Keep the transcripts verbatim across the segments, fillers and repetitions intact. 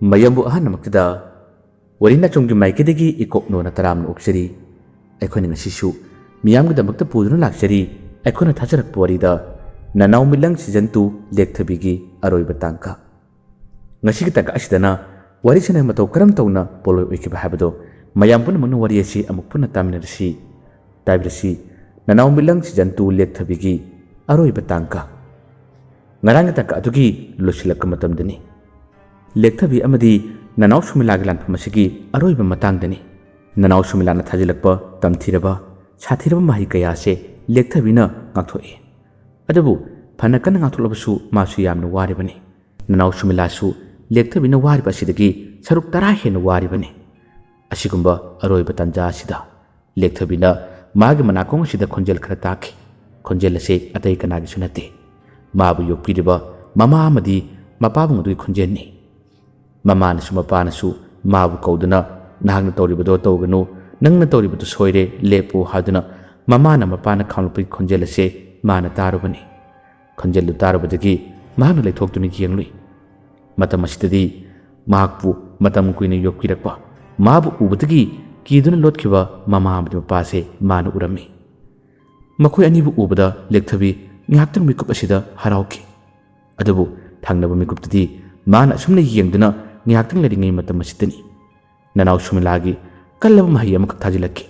ꯃꯌꯥꯝꯕꯨ ꯑꯍꯥꯟꯕꯃꯛꯇꯗ ꯋꯥꯔꯤ ꯅꯆꯨꯝꯒꯤ ꯃꯥꯏꯀꯩꯗꯒꯤ ꯏꯀꯣꯛꯅꯣꯅ ꯇꯔꯥꯝꯅ ꯑꯣꯛꯆꯔꯤ꯫ ꯑꯩꯈꯣꯏꯅ ꯉꯁꯤꯁꯨ ꯃꯤꯌꯥꯝꯒꯤꯗꯃꯛꯇ ꯄꯨꯗꯨꯅ ꯂꯥꯛꯆꯔꯤ꯫ ꯑꯩꯈꯣꯏꯅ ꯊꯥꯖꯔꯛꯄ ꯋꯥꯔꯤꯗ ꯅꯅꯥꯎ ꯃꯤꯠꯂꯪ season two ꯂꯦꯛꯊꯕꯤꯒꯤ ꯑꯔꯣꯏꯕ ꯇꯥꯡꯀꯛ꯫ ꯉꯁꯤꯒꯤ ꯇꯥꯡꯀꯛ ꯑꯁꯤꯗꯅ ꯋꯥꯔꯤꯁꯤꯅ ꯃꯇꯧ ꯀꯔꯝ ꯇꯧꯅ ꯄꯣꯠꯂꯣꯏ ꯑꯣꯏꯈꯤꯕ ꯍꯥꯏꯕꯗꯣ ꯃꯌꯥꯝ ꯄꯨꯝꯅꯃꯛꯅ ꯋꯥꯔꯤ ꯑꯁꯤ ꯑꯃꯨꯛ ꯄꯨꯟꯅ ꯇꯥꯃꯤꯟꯅꯔꯁꯤ꯫ ꯇꯥꯕꯤꯔꯁꯤ ꯅꯅꯥꯎ ꯃꯤꯠꯂꯪ season two ꯂꯦꯛꯊꯕꯤꯒꯤ ꯑꯔꯣꯏꯕ ꯇꯥꯡꯀꯛ꯫ ꯉꯔꯥꯡꯒꯤ ꯇꯥꯡꯀꯛ ꯑꯗꯨꯒꯤ ꯂꯣꯏꯁꯤꯜꯂꯛꯄ ꯃꯇꯝꯗꯅꯤ꯫ ꯂꯦꯛꯊꯕꯤ ꯑꯃꯗꯤ ꯅꯅꯥꯎ ꯁꯨꯃꯤꯂꯥꯒꯤ ꯂꯥꯟꯐꯝ ꯑꯁꯤꯒꯤ ꯑꯔꯣꯏꯕ ꯃꯇꯥꯡꯗꯅꯤ꯫ ꯅꯅꯥꯎ ꯁꯨꯃꯤꯂꯥꯅ ꯊꯥꯖꯤꯜꯂꯛꯄ ꯇꯝꯊꯤꯔꯕ, ꯁꯥꯊꯤꯔꯕ ꯃꯍꯩ ꯀꯌꯥꯁꯦ ꯂꯦꯛꯊꯕꯤꯅ ꯉꯥꯛꯊꯣꯛꯏ꯫ ꯑꯗꯨꯕꯨ ꯐꯅ ꯀꯟꯅ ꯉꯥꯛꯊꯣꯛꯂꯕꯁꯨ ꯃꯥꯁꯨ ꯌꯥꯝꯅ ꯋꯥꯔꯤꯕꯅꯤ꯫ ꯅꯅꯥꯎ ꯁꯨꯃꯤꯂꯥꯁꯨ ꯂꯦꯛꯊꯕꯤꯅ ꯋꯥꯔꯤꯕ ꯑꯁꯤꯗꯒꯤ ꯁꯔꯨꯛ ꯇꯔꯥ ꯍꯦꯟꯅ ꯋꯥꯔꯤꯕꯅꯤ꯫ ꯑꯁꯤꯒꯨꯝꯕ ꯑꯔꯣꯏꯕ ꯇꯥꯟꯖꯥ ꯑꯁꯤꯗ ꯂꯦꯛꯊꯕꯤꯅ ꯃꯥꯒꯤ ꯃꯅꯥꯀꯣꯡ ꯑꯁꯤꯗ ꯈꯣꯟꯖꯦꯜ ꯈꯔ ꯇꯥꯈꯤ꯫ ꯈꯣꯟꯖꯦꯜ ꯑꯁꯤ ꯑꯇꯩ ꯀꯅꯥꯒꯤꯁꯨ ꯅꯠꯇꯦ, ꯃꯥꯕꯨ ꯌꯣꯛꯄꯤꯔꯤꯕ ꯃꯃꯥ ꯑꯃꯗꯤ ꯃꯄꯥꯕꯨꯡ ꯑꯗꯨꯒꯤ ꯈꯣꯟꯖꯦꯜꯅꯤ꯫ ꯃꯃꯥꯅꯁꯨ ꯃꯄꯥꯅꯁꯨ ꯃꯥꯕꯨ ꯀꯧꯗꯨꯅ, "ꯅꯍꯥꯛꯅ ꯇꯧꯔꯤꯕꯗꯣ ꯇꯧꯒꯅꯨ, ꯅꯪꯅ ꯇꯧꯔꯤꯕꯗꯨ ꯁꯣꯏꯔꯦ, ꯂꯦꯞꯄꯨ" ꯍꯥꯏꯗꯨꯅ ꯃꯃꯥꯅ ꯃꯄꯥꯅ ꯈꯥꯝꯂꯛꯄꯒꯤ ꯈꯣꯟꯖꯦꯜ ꯑꯁꯤ ꯃꯥꯅ ꯇꯥꯔꯨꯕꯅꯤ꯫ ꯈꯣꯟꯖꯦꯜꯗꯨ ꯇꯥꯔꯨꯕꯗꯒꯤ ꯃꯍꯥꯛꯅ ꯂꯩꯊꯣꯛꯇꯨꯅ ꯌꯦꯡꯂꯨꯏ꯫ ꯃꯇꯝ ꯑꯁꯤꯗꯗꯤ ꯃꯍꯥꯛꯄꯨ ꯃꯇꯝ ꯀꯨꯏꯅ ꯌꯣꯛꯄꯤꯔꯛꯄ, ꯃꯥꯕꯨ ꯎꯕꯗꯒꯤ ꯀꯤꯗꯨꯅ ꯂꯣꯠꯈꯤꯕ ꯃꯃꯥ ꯑꯃꯗꯤ ꯃꯄꯥꯁꯦ ꯃꯥꯅ ꯎꯔꯝꯃꯤ꯫ ꯃꯈꯣꯏ ꯑꯅꯤꯕꯨ ꯎꯕꯗ ꯂꯦꯛꯊꯕꯤ ꯉꯥꯏꯍꯥꯛꯇꯪ ꯃꯤꯀꯨꯞ ꯑꯁꯤꯗ ꯍꯔꯥꯎꯈꯤ꯫ ꯑꯗꯨꯕꯨ ꯊꯪꯅꯕ ꯃꯤꯀꯨꯞꯇꯗꯤ ꯃꯥꯅ ꯑꯁꯨꯝꯅ ꯌꯦꯡꯗꯨꯅ ꯉꯥꯏꯍꯥꯛꯇꯪ ꯂꯩꯔꯤꯉꯩ ꯃꯇꯝ ꯑꯁꯤꯗꯅꯤ ꯅꯅꯥꯎ ꯁꯨꯃꯤꯂꯥꯒꯤ ꯀꯜꯂꯕ ꯃꯍꯩ ꯑꯃꯈꯛ ꯊꯥꯖꯤꯜꯂꯛꯈꯤ꯫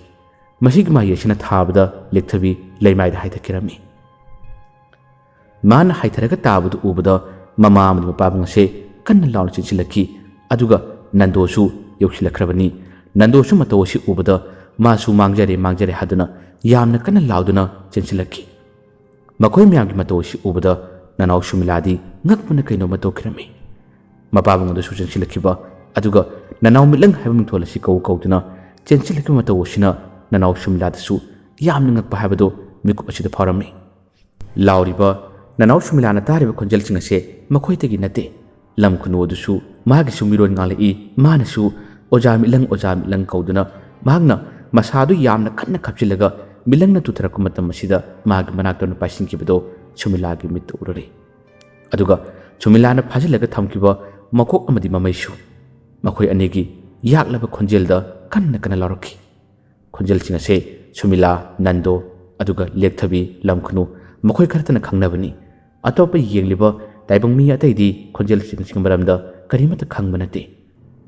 ꯃꯁꯤꯒꯤ ꯃꯍꯩ ꯑꯁꯤꯅ ꯊꯥꯕꯗ ꯂꯦꯛꯊꯕꯤ ꯂꯩꯃꯥꯏꯗ ꯍꯥꯏꯊꯈꯤꯔꯝꯃꯤ꯫ ꯃꯥꯅ ꯍꯥꯏꯊꯔꯒ ꯇꯥꯕꯗꯨ ꯎꯕꯗ ꯃꯃꯥ ꯑꯃꯗꯤ ꯃꯄꯥꯕꯨꯡ ꯑꯁꯦ ꯀꯟꯅ ꯂꯥꯎꯅ ꯆꯦꯟꯁꯤꯜꯂꯛꯈꯤ꯫ ꯑꯗꯨꯒ ꯅꯟꯗꯣꯁꯨ ꯌꯧꯁꯤꯜꯂꯛꯈ꯭ꯔꯕꯅꯤ꯫ ꯅꯟꯗꯣꯁꯨ ꯃꯇꯧ ꯑꯁꯤ ꯎꯕꯗ ꯃꯥꯁꯨ "ꯃꯥꯡꯖꯔꯦ, ꯃꯥꯡꯖꯔꯦ" ꯍꯥꯏꯗꯨꯅ ꯌꯥꯝꯅ ꯀꯟꯅ ꯂꯥꯎꯗꯨꯅ ꯆꯦꯟꯁꯤꯜꯂꯛꯈꯤ꯫ ꯃꯈꯣꯏ ꯃꯌꯥꯝꯒꯤ ꯃꯇꯧ ꯑꯁꯤ ꯎꯕꯗ ꯅꯅꯥꯎ ꯁꯨꯃꯤꯂꯥꯗꯤ ꯉꯛꯄꯅ ꯀꯩꯅꯣꯝꯃ ꯇꯧꯈꯤꯔꯝꯃꯤ꯫ ꯃꯄꯥꯕꯨꯡ ꯑꯗꯨꯁꯨ ꯆꯦꯟꯁꯤꯜꯂꯛꯈꯤꯕ, ꯑꯗꯨꯒ ꯅꯅꯥꯎ ꯃꯤꯠꯂꯪ ꯍꯥꯏꯕ ꯃꯤꯡꯊꯣꯜ ꯑꯁꯤ ꯀꯧ ꯀꯧꯗꯨꯅ ꯆꯦꯟꯁꯤꯜꯂꯛꯈꯤꯕ ꯃꯇꯧ ꯑꯁꯤꯅ ꯅꯅꯥꯎ ꯁꯨꯃꯤꯂꯥꯗꯁꯨ ꯌꯥꯝꯅ ꯉꯛꯄ ꯍꯥꯏꯕꯗꯨ ꯃꯤꯀꯨꯞ ꯑꯁꯤꯗ ꯐꯥꯎꯔꯝꯃꯤ꯫ ꯂꯥꯎꯔꯤꯕ ꯅꯅꯥꯎ ꯁꯨꯃꯤꯂꯥꯅ ꯇꯥꯔꯤꯕ ꯈꯣꯟꯖꯦꯜꯁꯤꯡ ꯑꯁꯦ ꯃꯈꯣꯏꯗꯒꯤ ꯅꯠꯇꯦ꯫ ꯂꯝ ꯈꯨꯅꯨ ꯑꯗꯨꯁꯨ ꯃꯥꯒꯤꯁꯨ ꯃꯤꯔꯣꯟ ꯉꯥꯡꯂꯛꯏ꯫ ꯃꯥꯅꯁꯨ "ꯑꯣꯖꯥ ꯃꯤꯠꯂꯪ, ꯑꯣꯖꯥ ꯃꯤꯠꯂꯪ" ꯀꯧꯗꯨꯅ ꯃꯍꯥꯛꯅ ꯃꯁꯥꯗꯨ ꯌꯥꯝꯅ ꯀꯟꯅ ꯈꯞꯆꯤꯜꯂꯒ ꯃꯤꯠꯂꯪꯅ ꯇꯨꯊꯔꯛꯄ ꯃꯇꯝ ꯑꯁꯤꯗ ꯃꯥꯒꯤ ꯃꯅꯥꯛꯇ ꯑꯣꯏꯅ ꯄꯥꯏꯁꯤꯟꯈꯤꯕꯗꯣ ꯁꯨꯃꯤꯂꯥꯒꯤ ꯃꯤꯠꯇ ꯎꯔꯨꯔꯦ꯫ ꯑꯗꯨꯒ ꯁꯨꯃꯤꯂꯥꯅ ꯐꯥꯖꯤꯜꯂꯒ ꯊꯝꯈꯤꯕ ꯃꯀꯣꯛ ꯑꯃꯗꯤ ꯃꯃꯩꯁꯨ ꯃꯈꯣꯏ ꯑꯅꯤꯒꯤ ꯌꯥꯛꯂꯕ ꯈꯣꯟꯖꯦꯜꯗ ꯀꯟꯅ ꯀꯟꯅ ꯂꯥꯎꯔꯛꯈꯤ꯫ ꯈꯣꯟꯖꯦꯜꯁꯤꯡ ꯑꯁꯦ ꯁꯨꯃꯤꯂꯥ, ꯅꯟꯗꯣ, ꯑꯗꯨꯒ ꯂꯦꯛꯊꯕꯤ, ꯂꯝꯈꯨꯅꯨ, ꯃꯈꯣꯏ ꯈꯔꯇꯅ ꯈꯪꯅꯕꯅꯤ꯫ ꯑꯇꯣꯞꯄ ꯌꯦꯡꯂꯤꯕ ꯇꯥꯏꯕꯪ ꯃꯤ ꯑꯇꯩꯗꯤ ꯈꯣꯟꯖꯦꯜꯁꯤꯡꯁꯤꯒꯤ ꯃꯔꯝꯗ ꯀꯔꯤꯃꯠꯇ ꯈꯪꯕ ꯅꯠꯇꯦ꯫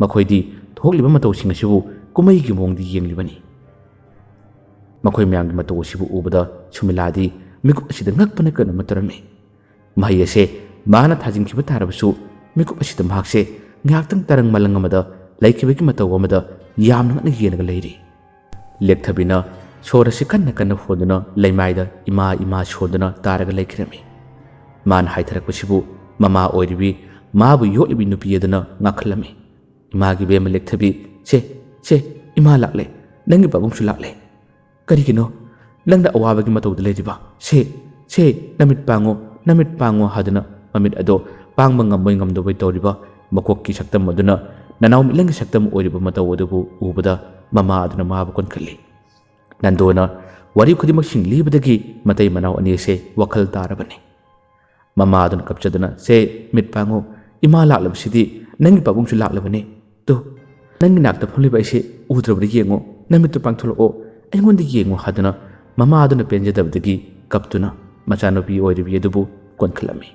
ꯃꯈꯣꯏꯗꯤ ꯊꯣꯛꯂꯤꯕ ꯃꯇꯧꯁꯤꯡ ꯑꯁꯤꯕꯨ ꯀꯨꯝꯍꯩꯒꯤ ꯃꯑꯣꯡꯗ ꯌꯦꯡꯂꯤꯕꯅꯤ꯫ ꯃꯈꯣꯏ ꯃꯌꯥꯝꯒꯤ ꯃꯇꯧ ꯑꯁꯤꯕꯨ ꯎꯕꯗ ꯁꯨꯃꯤꯂꯥꯗꯤ ꯃꯤꯀꯨꯞ ꯑꯁꯤꯗ ꯉꯛꯄꯅ ꯀꯩꯅꯣꯝꯃ ꯇꯧꯔꯝꯃꯤ꯫ ꯃꯍꯩ ꯑꯁꯦ ꯃꯥꯅ ꯊꯥꯖꯤꯟꯈꯤꯕ ꯇꯥꯔꯕꯁꯨ, ꯃꯤꯀꯨꯞ ꯑꯁꯤꯗ ꯃꯍꯥꯛꯁꯦ ꯉꯥꯏꯍꯥꯛꯇꯪ ꯇꯔꯪ ꯃꯂꯪ ꯑꯃꯗ ꯂꯩꯈꯤꯕꯒꯤ ꯃꯇꯧ ꯑꯃꯗ ꯌꯥꯝꯅ ꯉꯛꯅ ꯌꯦꯡꯂꯒ ꯂꯩꯔꯤ꯫ ꯂꯦꯛꯊꯕꯤꯅ ꯁꯣꯔ ꯑꯁꯤ ꯀꯟꯅ ꯀꯟꯅ ꯍꯣꯟꯗꯨꯅ ꯂꯩꯃꯥꯏꯗ ꯏꯃꯥ ꯏꯃꯥ ꯁꯣꯟꯗꯨꯅ ꯇꯥꯔꯒ ꯂꯩꯈꯤꯔꯝꯃꯤ꯫ ꯃꯥꯅ ꯍꯥꯏꯊꯔꯛꯄꯁꯤꯕꯨ ꯃꯃꯥ ꯑꯣꯏꯔꯤꯕꯤ, ꯃꯥꯕꯨ ꯌꯣꯛꯂꯤꯕꯤ ꯅꯨꯄꯤ ꯑꯗꯨꯅ ꯉꯥꯡꯈꯠꯂꯝꯃꯤ꯫ "ꯏꯃꯥꯒꯤ ꯕꯦꯝꯃ ꯂꯦꯛꯊꯕꯤ, ꯁꯦ, ꯁꯦ, ꯏꯃꯥ ꯂꯥꯛꯂꯦ, ꯅꯪꯒꯤ ꯄꯥꯕꯨꯡꯁꯨ ꯂꯥꯛꯂꯦ꯫ ꯀꯔꯤꯒꯤꯅꯣ ꯅꯪꯅ ꯑꯋꯥꯕꯒꯤ ꯃꯇꯧꯗ ꯂꯩꯔꯤꯕ? ꯁꯦ, ꯁꯦ, ꯅꯃꯤꯠ ꯄꯥꯡꯉꯣ, ꯅꯃꯤꯠ ꯄꯥꯡꯉꯣ" ꯍꯥꯏꯗꯨꯅ ꯃꯃꯤꯠ ꯑꯗꯣ ꯄꯥꯡꯕ ꯉꯝꯕꯣꯏ ꯉꯝꯗꯕꯣꯏ ꯇꯧꯔꯤꯕ ꯃꯀꯣꯛꯀꯤ ꯁꯛꯇꯝ ꯑꯗꯨꯅ ꯅꯅꯥꯎ ꯃꯤꯠꯂꯪꯒꯤ ꯁꯛꯇꯝ ꯑꯣꯏꯔꯤꯕ ꯃꯇꯧ ꯑꯗꯨꯕꯨ ꯎꯕꯗ ꯃꯃꯥ ꯑꯗꯨꯅ ꯃꯥꯕꯨ ꯀꯣꯟꯈꯠꯂꯤ꯫ ꯅꯟꯗꯣꯅ ꯋꯥꯔꯤ ꯈꯨꯗꯤꯡꯃꯛ ꯁꯤꯡꯂꯤꯕꯗꯒꯤ ꯃꯇꯩ ꯃꯅꯥꯎ ꯑꯅꯤ ꯑꯁꯦ ꯋꯥꯈꯜ ꯇꯥꯔꯕꯅꯤ꯫ ꯃꯃꯥ ꯑꯗꯨꯅ ꯀꯞꯆꯗꯨꯅ, "ꯁꯦ, ꯃꯤꯠ ꯄꯥꯡꯉꯨ, ꯏꯃꯥ ꯂꯥꯛꯂꯕꯁꯤꯗꯤ ꯅꯪꯒꯤ ꯄꯥꯕꯨꯡꯁꯨ ꯂꯥꯛꯂꯕꯅꯦ꯫ ꯇꯨ, ꯅꯪꯒꯤ ꯅꯥꯛꯇ ꯐꯝꯂꯤꯕ ꯑꯩꯁꯦ ꯎꯗ꯭ꯔꯕꯗꯤ ꯌꯦꯡꯉꯣ, ꯅꯃꯤꯠꯇꯨ ꯄꯥꯡꯊꯣꯛꯂꯛꯑꯣ, ꯑꯩꯉꯣꯟꯗ ꯌꯦꯡꯉꯣ" ꯍꯥꯏꯗꯨꯅ ꯃꯃꯥ ꯑꯗꯨꯅ ꯄꯦꯟꯖꯗꯕꯗꯒꯤ ꯀꯞꯇꯨꯅ ꯃꯆꯥꯅꯨꯄꯤ ꯑꯣꯏꯔꯤꯕꯤ ꯑꯗꯨꯕꯨ ꯀꯣꯟꯈꯠꯂꯝꯃꯤ꯫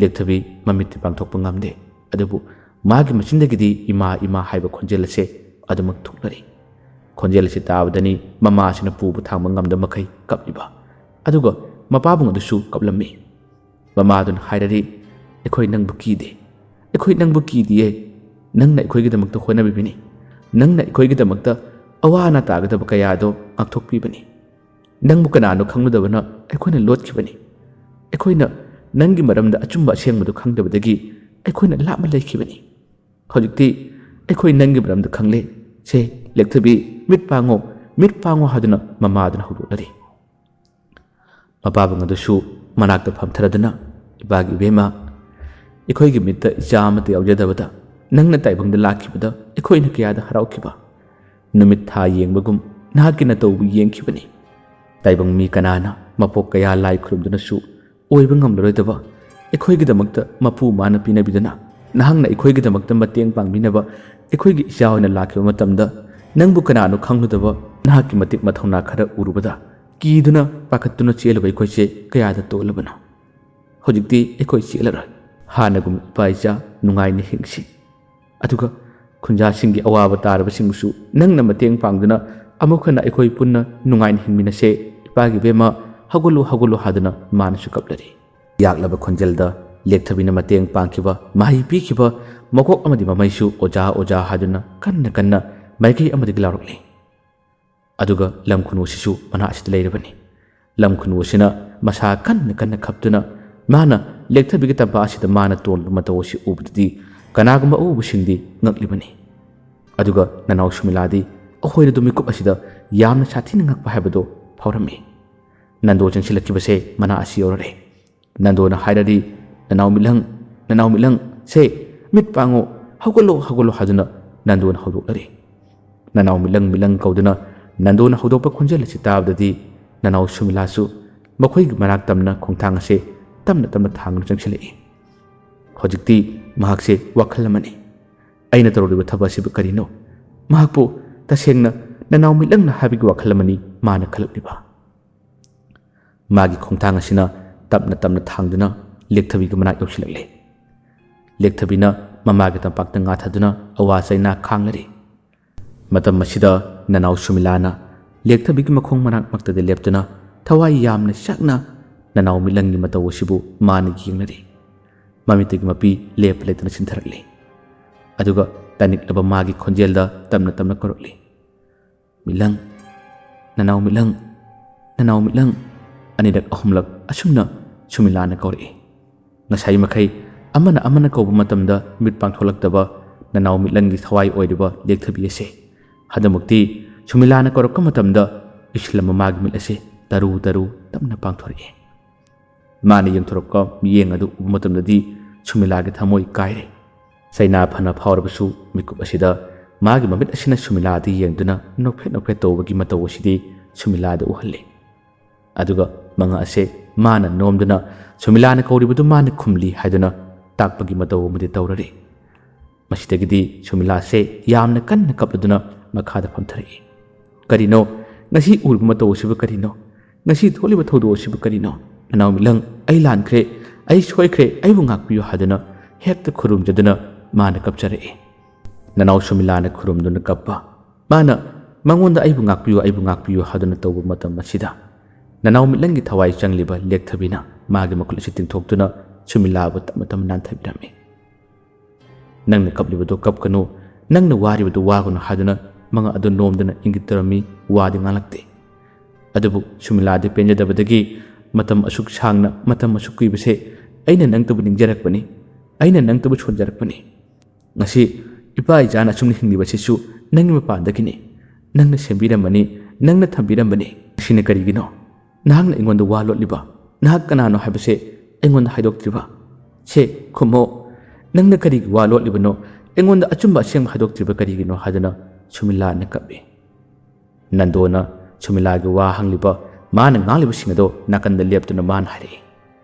ꯂꯦꯛꯊꯕꯤ ꯃꯃꯤꯠꯇꯤ ꯄꯥꯡꯊꯣꯛꯄ ꯉꯝꯗꯦ, ꯑꯗꯨꯕꯨ ꯃꯥꯒꯤ ꯃꯆꯤꯟꯗꯒꯤꯗꯤ "ꯏꯃꯥ, ꯏꯃꯥ" ꯍꯥꯏꯕ ꯈꯣꯟꯖꯦꯜ ꯑꯁꯦ ꯑꯗꯨꯃꯛ ꯊꯣꯛꯅꯔꯤ꯫ ꯈꯣꯟꯖꯦꯜ ꯑꯁꯤ ꯇꯥꯕꯗꯅꯤ ꯃꯃꯥ ꯑꯁꯤꯅ ꯄꯨꯕ ꯊꯥꯡꯕ ꯉꯝꯗꯕ ꯃꯈꯩ ꯀꯞꯂꯤꯕ꯫ ꯑꯗꯨꯒ ꯃꯄꯥꯕꯨꯡ ꯑꯗꯨꯁꯨ ꯀꯞꯂꯝꯃꯤ꯫ ꯃꯃꯥꯗꯨꯅ ꯍꯥꯏꯔꯔꯤ, "ꯑꯩꯈꯣꯏ ꯅꯪꯕꯨ ꯀꯤꯗꯦ꯫ ꯑꯩꯈꯣꯏ ꯅꯪꯕꯨ ꯀꯤꯗꯤꯌꯦ꯫ ꯅꯪꯅ ꯑꯩꯈꯣꯏꯒꯤꯗꯃꯛꯇ ꯍꯣꯠꯅꯕꯤꯕꯅꯤ꯫ ꯅꯪꯅ ꯑꯩꯈꯣꯏꯒꯤꯗꯃꯛꯇ ꯑꯋꯥ ꯑꯅꯥ ꯇꯥꯒꯗꯕ ꯀꯌꯥꯗꯣ ꯉꯥꯛꯊꯣꯛꯄꯤꯕꯅꯤ꯫ ꯅꯪꯕꯨ ꯀꯅꯥꯅꯣ ꯈꯪꯂꯨꯗꯕꯅ ꯑꯩꯈꯣꯏꯅ ꯂꯣꯠꯈꯤꯕꯅꯤ꯫ ꯑꯩꯈꯣꯏꯅ ꯅꯪꯒꯤ ꯃꯔꯝꯗ ꯑꯆꯨꯝꯕ ꯑꯁꯦꯡꯕꯗꯨ ꯈꯪꯗꯕꯗꯒꯤ ꯑꯩꯈꯣꯏꯅ ꯂꯥꯞꯅ ꯂꯩꯈꯤꯕꯅꯤ꯫ ꯍꯧꯖꯤꯛꯇꯤ ꯑꯩꯈꯣꯏ ꯅꯪꯒꯤ ꯃꯔꯝꯗ ꯈꯪꯂꯦ꯫ ꯁꯦ, ꯂꯦꯛꯊꯕꯤ, ꯃꯤꯠ ꯄꯥꯡꯉꯣ, ꯃꯤꯠ ꯄꯥꯡꯉꯣ" ꯍꯥꯏꯗꯨꯅ ꯃꯃꯥꯗꯨꯅ ꯍꯧꯗꯣꯛꯅꯔꯤ꯫ ꯃꯄꯥꯕꯨꯡ ꯑꯗꯨꯁꯨ ꯃꯅꯥꯛꯇ ꯐꯝꯊꯔꯗꯨꯅ, "ꯏꯄꯥꯒꯤ ꯏꯕꯦꯝꯃ, ꯑꯩꯈꯣꯏꯒꯤ ꯃꯤꯠꯇ ꯏꯆꯥ ꯑꯃꯠꯇ ꯌꯥꯎꯖꯗꯕꯗ ꯅꯪꯅ ꯇꯥꯏꯕꯪꯗ ꯂꯥꯛꯈꯤꯕꯗ ꯑꯩꯈꯣꯏꯅ ꯀꯌꯥꯗ ꯍꯔꯥꯎꯈꯤꯕ! ꯅꯨꯃꯤꯠ ꯊꯥ ꯌꯦꯡꯕꯒꯨꯝ ꯅꯍꯥꯛꯀꯤ ꯅꯇꯧꯕꯨ ꯌꯦꯡꯈꯤꯕꯅꯤ꯫ ꯇꯥꯏꯕꯪ ꯃꯤ ꯀꯅꯥꯅ ꯃꯄꯣꯛ ꯀꯌꯥ ꯂꯥꯏ ꯈꯨꯔꯨꯝꯗꯨꯅꯁꯨ ꯑꯣꯏꯕ ꯉꯝꯂꯔꯣꯏꯗꯕ ꯑꯩꯈꯣꯏꯒꯤꯗꯃꯛꯇ ꯃꯄꯨ ꯃꯥꯅ ꯄꯤꯅꯕꯤꯗꯨꯅ ꯅꯍꯥꯛꯅ ꯑꯩꯈꯣꯏꯒꯤꯗꯃꯛꯇ ꯃꯇꯦꯡ ꯄꯥꯡꯕꯤꯅꯕ ꯑꯩꯈꯣꯏꯒꯤ ꯏꯆꯥ ꯑꯣꯏꯅ ꯂꯥꯛꯈꯤꯕ ꯃꯇꯝꯗ, ꯅꯪꯕꯨ ꯀꯅꯥꯅꯣ ꯈꯪꯂꯨꯗꯕ ꯅꯍꯥꯛꯀꯤ ꯃꯇꯤꯛ ꯃꯊꯧꯅꯥ ꯈꯔ ꯎꯔꯨꯕꯗ, ꯀꯤꯗꯨꯅ ꯄꯥꯈꯠꯇꯨꯅ ꯆꯦꯜꯂꯨꯕ ꯑꯩꯈꯣꯏꯁꯦ ꯀꯌꯥꯗ ꯇꯣꯜꯂꯕꯅꯣ? ꯍꯧꯖꯤꯛꯇꯤ ꯑꯩꯈꯣꯏ ꯆꯦꯜꯂꯔꯣꯏ꯫ ꯍꯥꯟꯅꯒꯨꯝ ꯏꯄꯥ ꯏꯆꯥ ꯅꯨꯡꯉꯥꯏꯅ ꯍꯤꯡꯁꯤ꯫ ꯑꯗꯨꯒ ꯈꯨꯟꯖꯥꯁꯤꯡꯒꯤ ꯑꯋꯥꯕ ꯇꯥꯔꯕꯁꯤꯡꯕꯨꯁꯨ ꯅꯪꯅ ꯃꯇꯦꯡ ꯄꯥꯡꯗꯨꯅ ꯑꯃꯨꯛ ꯍꯟꯅ ꯑꯩꯈꯣꯏ ꯄꯨꯟꯅ ꯅꯨꯡꯉꯥꯏꯅ ꯍꯤꯡꯃꯤꯟꯅꯁꯦ꯫ ꯏꯄꯥꯒꯤ ꯕꯦꯝꯃ, ꯍꯧꯒꯠꯂꯨ, ꯍꯧꯒꯠꯂꯨ ꯍꯥꯏꯗꯨꯅ ꯃꯥꯅꯁꯨ ꯀꯞꯂꯔꯤ꯫ ꯌꯥꯛꯂꯕ ꯈꯣꯟꯖꯦꯜꯗ ꯂꯦꯛꯊꯕꯤꯅ ꯃꯇꯦꯡ ꯄꯥꯡꯈꯤꯕ, ꯃꯍꯩ ꯄꯤꯈꯤꯕ ꯃꯀꯣꯛ ꯑꯃꯗꯤ ꯃꯃꯩꯁꯨ ꯑꯣꯖꯥ, ꯑꯣꯖꯥ ꯍꯥꯏꯗꯨꯅ ꯀꯟꯅ ꯀꯟꯅ ꯃꯥꯏꯀꯩ ꯑꯃꯗꯒꯤ ꯂꯥꯎꯔꯛꯂꯤ꯫ ꯑꯗꯨꯒ ꯂꯝ ꯈꯨꯅꯨ ꯑꯁꯤꯁꯨ ꯃꯅꯥꯛ ꯑꯁꯤꯗ ꯂꯩꯔꯕꯅꯤ꯫ ꯂꯝ ꯈꯨꯅꯨ ꯑꯁꯤꯅ ꯃꯁꯥ ꯀꯟꯅ ꯀꯟꯅ ꯈꯞꯇꯨꯅ ꯃꯥꯅ ꯂꯦꯛꯊꯕꯤꯒꯤ ꯇꯝꯄꯥꯛ ꯑꯁꯤꯗ ꯃꯥꯅ ꯇꯣꯟꯕ ꯃꯇꯧ ꯑꯁꯤ ꯎꯕꯗꯗꯤ ꯀꯅꯥꯒꯨꯝꯕ ꯑꯎꯕꯁꯤꯡꯗꯤ ꯉꯛꯂꯤꯕꯅꯤ꯫ ꯑꯗꯨꯒ ꯅꯅꯥꯎ ꯁꯨꯃꯤꯂꯥꯗꯤ ꯑꯩꯈꯣꯏꯅ ꯑꯗꯨ ꯃꯤꯀꯨꯞ ꯑꯁꯤꯗ ꯌꯥꯝꯅ ꯁꯥꯊꯤꯅ ꯉꯛꯄ ꯍꯥꯏꯕꯗꯨ ꯐꯥꯎꯔꯝꯃꯤ꯫ ꯅꯟꯗꯣ ꯆꯪꯁꯤꯜꯂꯛꯈꯤꯕꯁꯦ ꯃꯅꯥꯛ ꯑꯁꯤ ꯌꯧꯔꯔꯦ꯫ ꯅꯟꯗꯣꯅ ꯍꯥꯏꯔꯔꯤ, "ꯅꯅꯥꯎ ꯃꯤꯠꯂꯪ, ꯅꯅꯥꯎ ꯃꯤꯠꯂꯪ, ꯁꯦ, ꯃꯤꯠ ꯄꯥꯡꯉꯣ, ꯍꯧꯒꯠꯂꯣ, ꯍꯧꯒꯠꯂꯣ" ꯍꯥꯏꯗꯨꯅ ꯅꯟꯗꯣꯅ ꯍꯧꯗꯣꯛꯂꯔꯤ꯫ ꯅꯅꯥꯎ ꯃꯤꯠꯂꯪ ꯃꯤꯠꯂꯪ ꯀꯧꯗꯨꯅ ꯅꯟꯗꯣꯅ ꯍꯧꯗꯣꯛꯄ ꯈꯣꯟꯖꯦꯜ ꯑꯁꯤ ꯇꯥꯕꯗꯗꯤ ꯅꯅꯥꯎ ꯁꯨꯃꯤꯂꯥꯁꯨ ꯃꯈꯣꯏꯒꯤ ꯃꯅꯥꯛ ꯇꯝꯅ ꯈꯣꯡꯊꯥꯡ ꯑꯁꯤ ꯇꯞꯅ ꯇꯞꯅ ꯊꯥꯡꯗꯨꯅ ꯆꯪꯁꯤꯜꯂꯛꯏ꯫ ꯍꯧꯖꯤꯛꯇꯤ ꯃꯍꯥꯛꯁꯦ ꯋꯥꯈꯜ ꯑꯃꯅꯤ꯫ ꯑꯩꯅ ꯇꯧꯔꯨꯔꯤꯕ ꯊꯕꯛ ꯑꯁꯤꯕꯨ ꯀꯔꯤꯅꯣ? ꯃꯍꯥꯛꯄꯨ ꯇꯁꯦꯡꯅ ꯅꯅꯥꯎ ꯃꯤꯠꯂꯪꯅ ꯍꯥꯏꯕꯒꯤ ꯋꯥꯈꯜ ꯑꯃꯅꯤ ꯃꯥꯅ ꯈꯜꯂꯛꯂꯤꯕ꯫ ꯃꯥꯒꯤ ꯈꯣꯡꯊꯥꯡ ꯑꯁꯤꯅ ꯇꯞꯅ ꯇꯞꯅ ꯊꯥꯡꯗꯨꯅ ꯂꯦꯛꯊꯕꯤꯒꯤ ꯃꯅꯥꯛ ꯌꯧꯁꯤꯜꯂꯛꯂꯦ꯫ ꯂꯦꯛꯊꯕꯤꯅ ꯃꯃꯥꯒꯤ ꯇꯝꯄꯥꯛꯇ ꯉꯥ ꯊꯥꯗꯨꯅ ꯑꯋꯥ ꯆꯩꯅꯥ ꯈꯥꯡꯂꯔꯤ꯫ ꯃꯇꯝ ꯑꯁꯤꯗ ꯅꯅꯥꯎ ꯁꯨꯃꯤꯂꯥꯅ ꯂꯦꯛꯊꯕꯤꯒꯤ ꯃꯈꯣꯡ ꯃꯅꯥꯛꯃꯛꯇꯗ ꯂꯦꯞꯇꯨꯅ ꯊꯋꯥꯏ ꯌꯥꯝꯅ ꯆꯥꯛꯅ ꯅꯅꯥꯎ ꯃꯤꯠꯂꯪꯒꯤ ꯃꯇꯧ ꯑꯁꯤꯕꯨ ꯃꯥꯅ ꯌꯦꯡꯂꯔꯤ꯫ ꯃꯃꯤꯠꯇꯒꯤ ꯃꯄꯤ ꯂꯦꯞꯄ ꯂꯩꯇꯅ ꯆꯤꯟꯊꯔꯛꯂꯤ꯫ ꯑꯗꯨꯒ ꯇꯥꯅꯤꯡꯂꯕ ꯃꯥꯒꯤ ꯈꯣꯟꯖꯦꯜꯗ ꯇꯞꯅ ꯇꯞꯅ ꯀꯧꯔꯛꯂꯤ, "ꯃꯤꯠꯂꯪ, ꯅꯅꯥꯎ ꯃꯤꯠꯂꯪ, ꯅꯅꯥꯎ ꯃꯤꯠꯂꯪ"꯫ ꯑꯅꯤꯔꯛ ꯑꯍꯨꯝꯂꯛ ꯑꯁꯨꯝꯅ ꯁꯨꯃꯤꯂꯥꯅ ꯀꯧꯔꯛꯏ꯫ ꯉꯁꯥꯏ ꯃꯈꯩ ꯑꯃꯅ ꯑꯃꯅ ꯀꯧꯕ ꯃꯇꯝꯗ ꯃꯤꯠ ꯄꯥꯡꯊꯣꯛꯂꯛꯇꯕ ꯅꯅꯥꯎ ꯃꯤꯠꯂꯪꯒꯤ ꯊꯋꯥꯏ ꯑꯣꯏꯔꯤꯕ ꯂꯦꯛꯊꯕꯤ ꯑꯁꯦ ꯍꯟꯗꯛꯃꯛꯇꯤ ꯁꯨꯃꯤꯂꯥꯅ ꯀꯧꯔꯛꯄ ꯃꯇꯝꯗ ꯎꯏꯁꯤꯜꯂꯝꯕ ꯃꯥꯒꯤ ꯃꯤꯠ ꯑꯁꯦ ꯇꯔꯨ ꯇꯔꯨ ꯇꯞꯅ ꯄꯥꯡꯊꯣꯔꯛꯏ꯫ ꯃꯥꯅ ꯌꯦꯡꯊꯣꯔꯛꯄ ꯃꯤꯠꯌꯦꯡ ꯑꯗꯨ ꯎꯕ ꯃꯇꯝꯗꯗꯤ ꯁꯨꯃꯤꯂꯥꯒꯤ ꯊꯃꯣꯏ ꯀꯥꯏꯔꯦ꯫ ꯆꯩꯅꯥ ꯐꯅ ꯐꯥꯎꯔꯕꯁꯨ ꯃꯤꯀꯨꯞ ꯑꯁꯤꯗ ꯃꯥꯒꯤ ꯃꯃꯤꯠ ꯑꯁꯤꯅ ꯁꯨꯃꯤꯂꯥꯗ ꯌꯦꯡꯗꯨꯅ ꯅꯣꯛꯐꯦꯠ ꯅꯣꯛꯐꯦꯠ ꯇꯧꯕꯒꯤ ꯃꯇꯧ ꯑꯁꯤꯗꯤ ꯁꯨꯃꯤꯂꯥꯗ ꯎꯍꯜꯂꯤ꯫ ꯑꯗꯨꯒ ꯃꯉꯛ ꯑꯁꯦ ꯃꯥꯅ ꯅꯣꯝꯗꯨꯅ ꯁꯨꯃꯤꯂꯥꯅ ꯀꯧꯔꯤꯕꯗꯨ ꯃꯥꯅ ꯈꯨꯝꯂꯤ ꯍꯥꯏꯗꯨꯅ ꯆꯥꯛꯄꯒꯤ ꯃꯇꯧ ꯑꯃꯗꯤ ꯇꯧꯔꯔꯦ꯫ ꯃꯁꯤꯗꯒꯤꯗꯤ ꯁꯨꯃꯤꯂꯥꯁꯦ ꯌꯥꯝꯅ ꯀꯟꯅ ꯀꯞꯂꯗꯨꯅ ꯃꯈꯥꯗ ꯐꯝꯊꯔꯛꯏ꯫ "ꯀꯔꯤꯅꯣ? ꯉꯁꯤ ꯎꯔꯤꯕ ꯃꯇꯧ ꯑꯁꯤꯕꯨ ꯀꯔꯤꯅꯣ? ꯉꯁꯤ ꯊꯣꯛꯂꯤꯕ ꯊꯧꯗꯣꯛ ꯑꯁꯤꯕꯨ ꯀꯔꯤꯅꯣ? ꯅꯅꯥꯎ ꯃꯤꯠꯂꯪ, ꯑꯩ ꯂꯥꯟꯈ꯭ꯔꯦ, ꯑꯩ ꯁꯣꯏꯈ꯭ꯔꯦ, ꯑꯩꯕꯨ ꯉꯥꯛꯄꯤꯌꯨ" ꯍꯥꯏꯗꯨꯅ ꯍꯦꯛꯇ ꯈꯨꯔꯨꯝꯖꯗꯨꯅ ꯃꯥꯅ ꯀꯞꯆꯔꯛꯏ꯫ ꯅꯅꯥꯎ ꯁꯨꯃꯤꯂꯥꯅ ꯈꯨꯔꯨꯝꯗꯨꯅ ꯀꯞꯄ, ꯃꯥꯅ ꯃꯉꯣꯟꯗ "ꯑꯩꯕꯨ ꯉꯥꯛꯄꯤꯌꯨ, ꯑꯩꯕꯨ ꯉꯥꯛꯄꯤꯌꯨ" ꯍꯥꯏꯗꯨꯅ ꯇꯧꯕ ꯃꯇꯝ ꯑꯁꯤꯗ, ꯅꯅꯥꯎ ꯃꯤꯠꯂꯪꯒꯤ ꯊꯋꯥꯏ ꯆꯪꯂꯤꯕ ꯂꯦꯛꯊꯕꯤꯅ ꯃꯥꯒꯤ ꯃꯈꯨꯠ ꯑꯁꯤ ꯇꯤꯡꯊꯣꯛꯇꯨꯅ ꯁꯨꯃꯤꯂꯥꯕꯨ ꯇꯞꯅ ꯇꯞꯅ ꯅꯥꯟꯊꯕꯤꯔꯝꯃꯤ꯫ "ꯅꯪꯅ ꯀꯞꯂꯤꯕꯗꯨ ꯀꯞꯀꯅꯨ, ꯅꯪꯅ ꯋꯥꯔꯤꯕꯗꯨ ꯋꯥꯒꯅꯨ" ꯍꯥꯏꯗꯨꯅ ꯃꯉꯛ ꯑꯗꯨ ꯅꯣꯝꯗꯨꯅ ꯏꯪꯒꯤꯠ ꯇꯧꯔꯝꯃꯤ, ꯋꯥꯗꯤ ꯉꯥꯡꯂꯛꯇꯦ꯫ ꯑꯗꯨꯕꯨ ꯁꯨꯃꯤꯂꯥꯗꯤ ꯄꯦꯟꯖꯗꯕꯗꯒꯤ, "ꯃꯇꯝ ꯑꯁꯨꯛ ꯁꯥꯡꯅ, ꯃꯇꯝ ꯑꯁꯨꯛ ꯀꯨꯏꯕꯁꯦ ꯑꯩꯅ ꯅꯪꯇꯕꯨ ꯅꯤꯡꯖꯔꯛꯄꯅꯤ, ꯑꯩꯅ ꯅꯪꯇꯕꯨ ꯁꯣꯟꯖꯔꯛꯄꯅꯤ꯫ ꯉꯁꯤ ꯏꯄꯥ ꯏꯆꯥꯅ ꯑꯁꯨꯝꯅ ꯍꯤꯡꯂꯤꯕꯁꯤꯁꯨ ꯅꯪꯒꯤ ꯃꯄꯥꯟꯗꯒꯤꯅꯤ꯫ ꯅꯪꯅ ꯁꯦꯝꯕꯤꯔꯝꯕꯅꯤ, ꯅꯪꯅ ꯊꯝꯕꯤꯔꯝꯕꯅꯤ꯫ ꯉꯁꯤꯅ ꯀꯔꯤꯒꯤꯅꯣ ꯅꯍꯥꯛꯅ ꯑꯩꯉꯣꯟꯗ ꯋꯥ ꯂꯣꯠꯂꯤꯕ? ꯅꯍꯥꯛ ꯀꯅꯥꯅꯣ ꯍꯥꯏꯕꯁꯦ ꯑꯩꯉꯣꯟꯗ ꯍꯥꯏꯗꯣꯛꯇ꯭ꯔꯤꯕ? ꯁꯦ, ꯈꯨꯝꯃꯣ꯫ ꯅꯪꯅ ꯀꯔꯤꯒꯤ ꯋꯥ ꯂꯣꯠꯂꯤꯕꯅꯣ? ꯑꯩꯉꯣꯟꯗ ꯑꯆꯨꯝꯕ ꯑꯁꯦꯡꯕ ꯍꯥꯏꯗꯣꯛꯇ꯭ꯔꯤꯕ ꯀꯔꯤꯒꯤꯅꯣ?" ꯍꯥꯏꯗꯨꯅ ꯁꯨꯃꯤꯂꯥꯅ ꯀꯞꯄꯤ꯫ ꯅꯟꯗꯣꯅ ꯁꯨꯃꯤꯂꯥꯒꯤ ꯋꯥ ꯍꯪꯂꯤꯕ, ꯃꯥꯅ ꯉꯥꯡꯂꯤꯕꯁꯤꯡ ꯑꯗꯣ ꯅꯥꯀꯟꯗ ꯂꯦꯞꯇꯨꯅ ꯃꯥꯅ ꯍꯥꯏꯔꯛꯏ,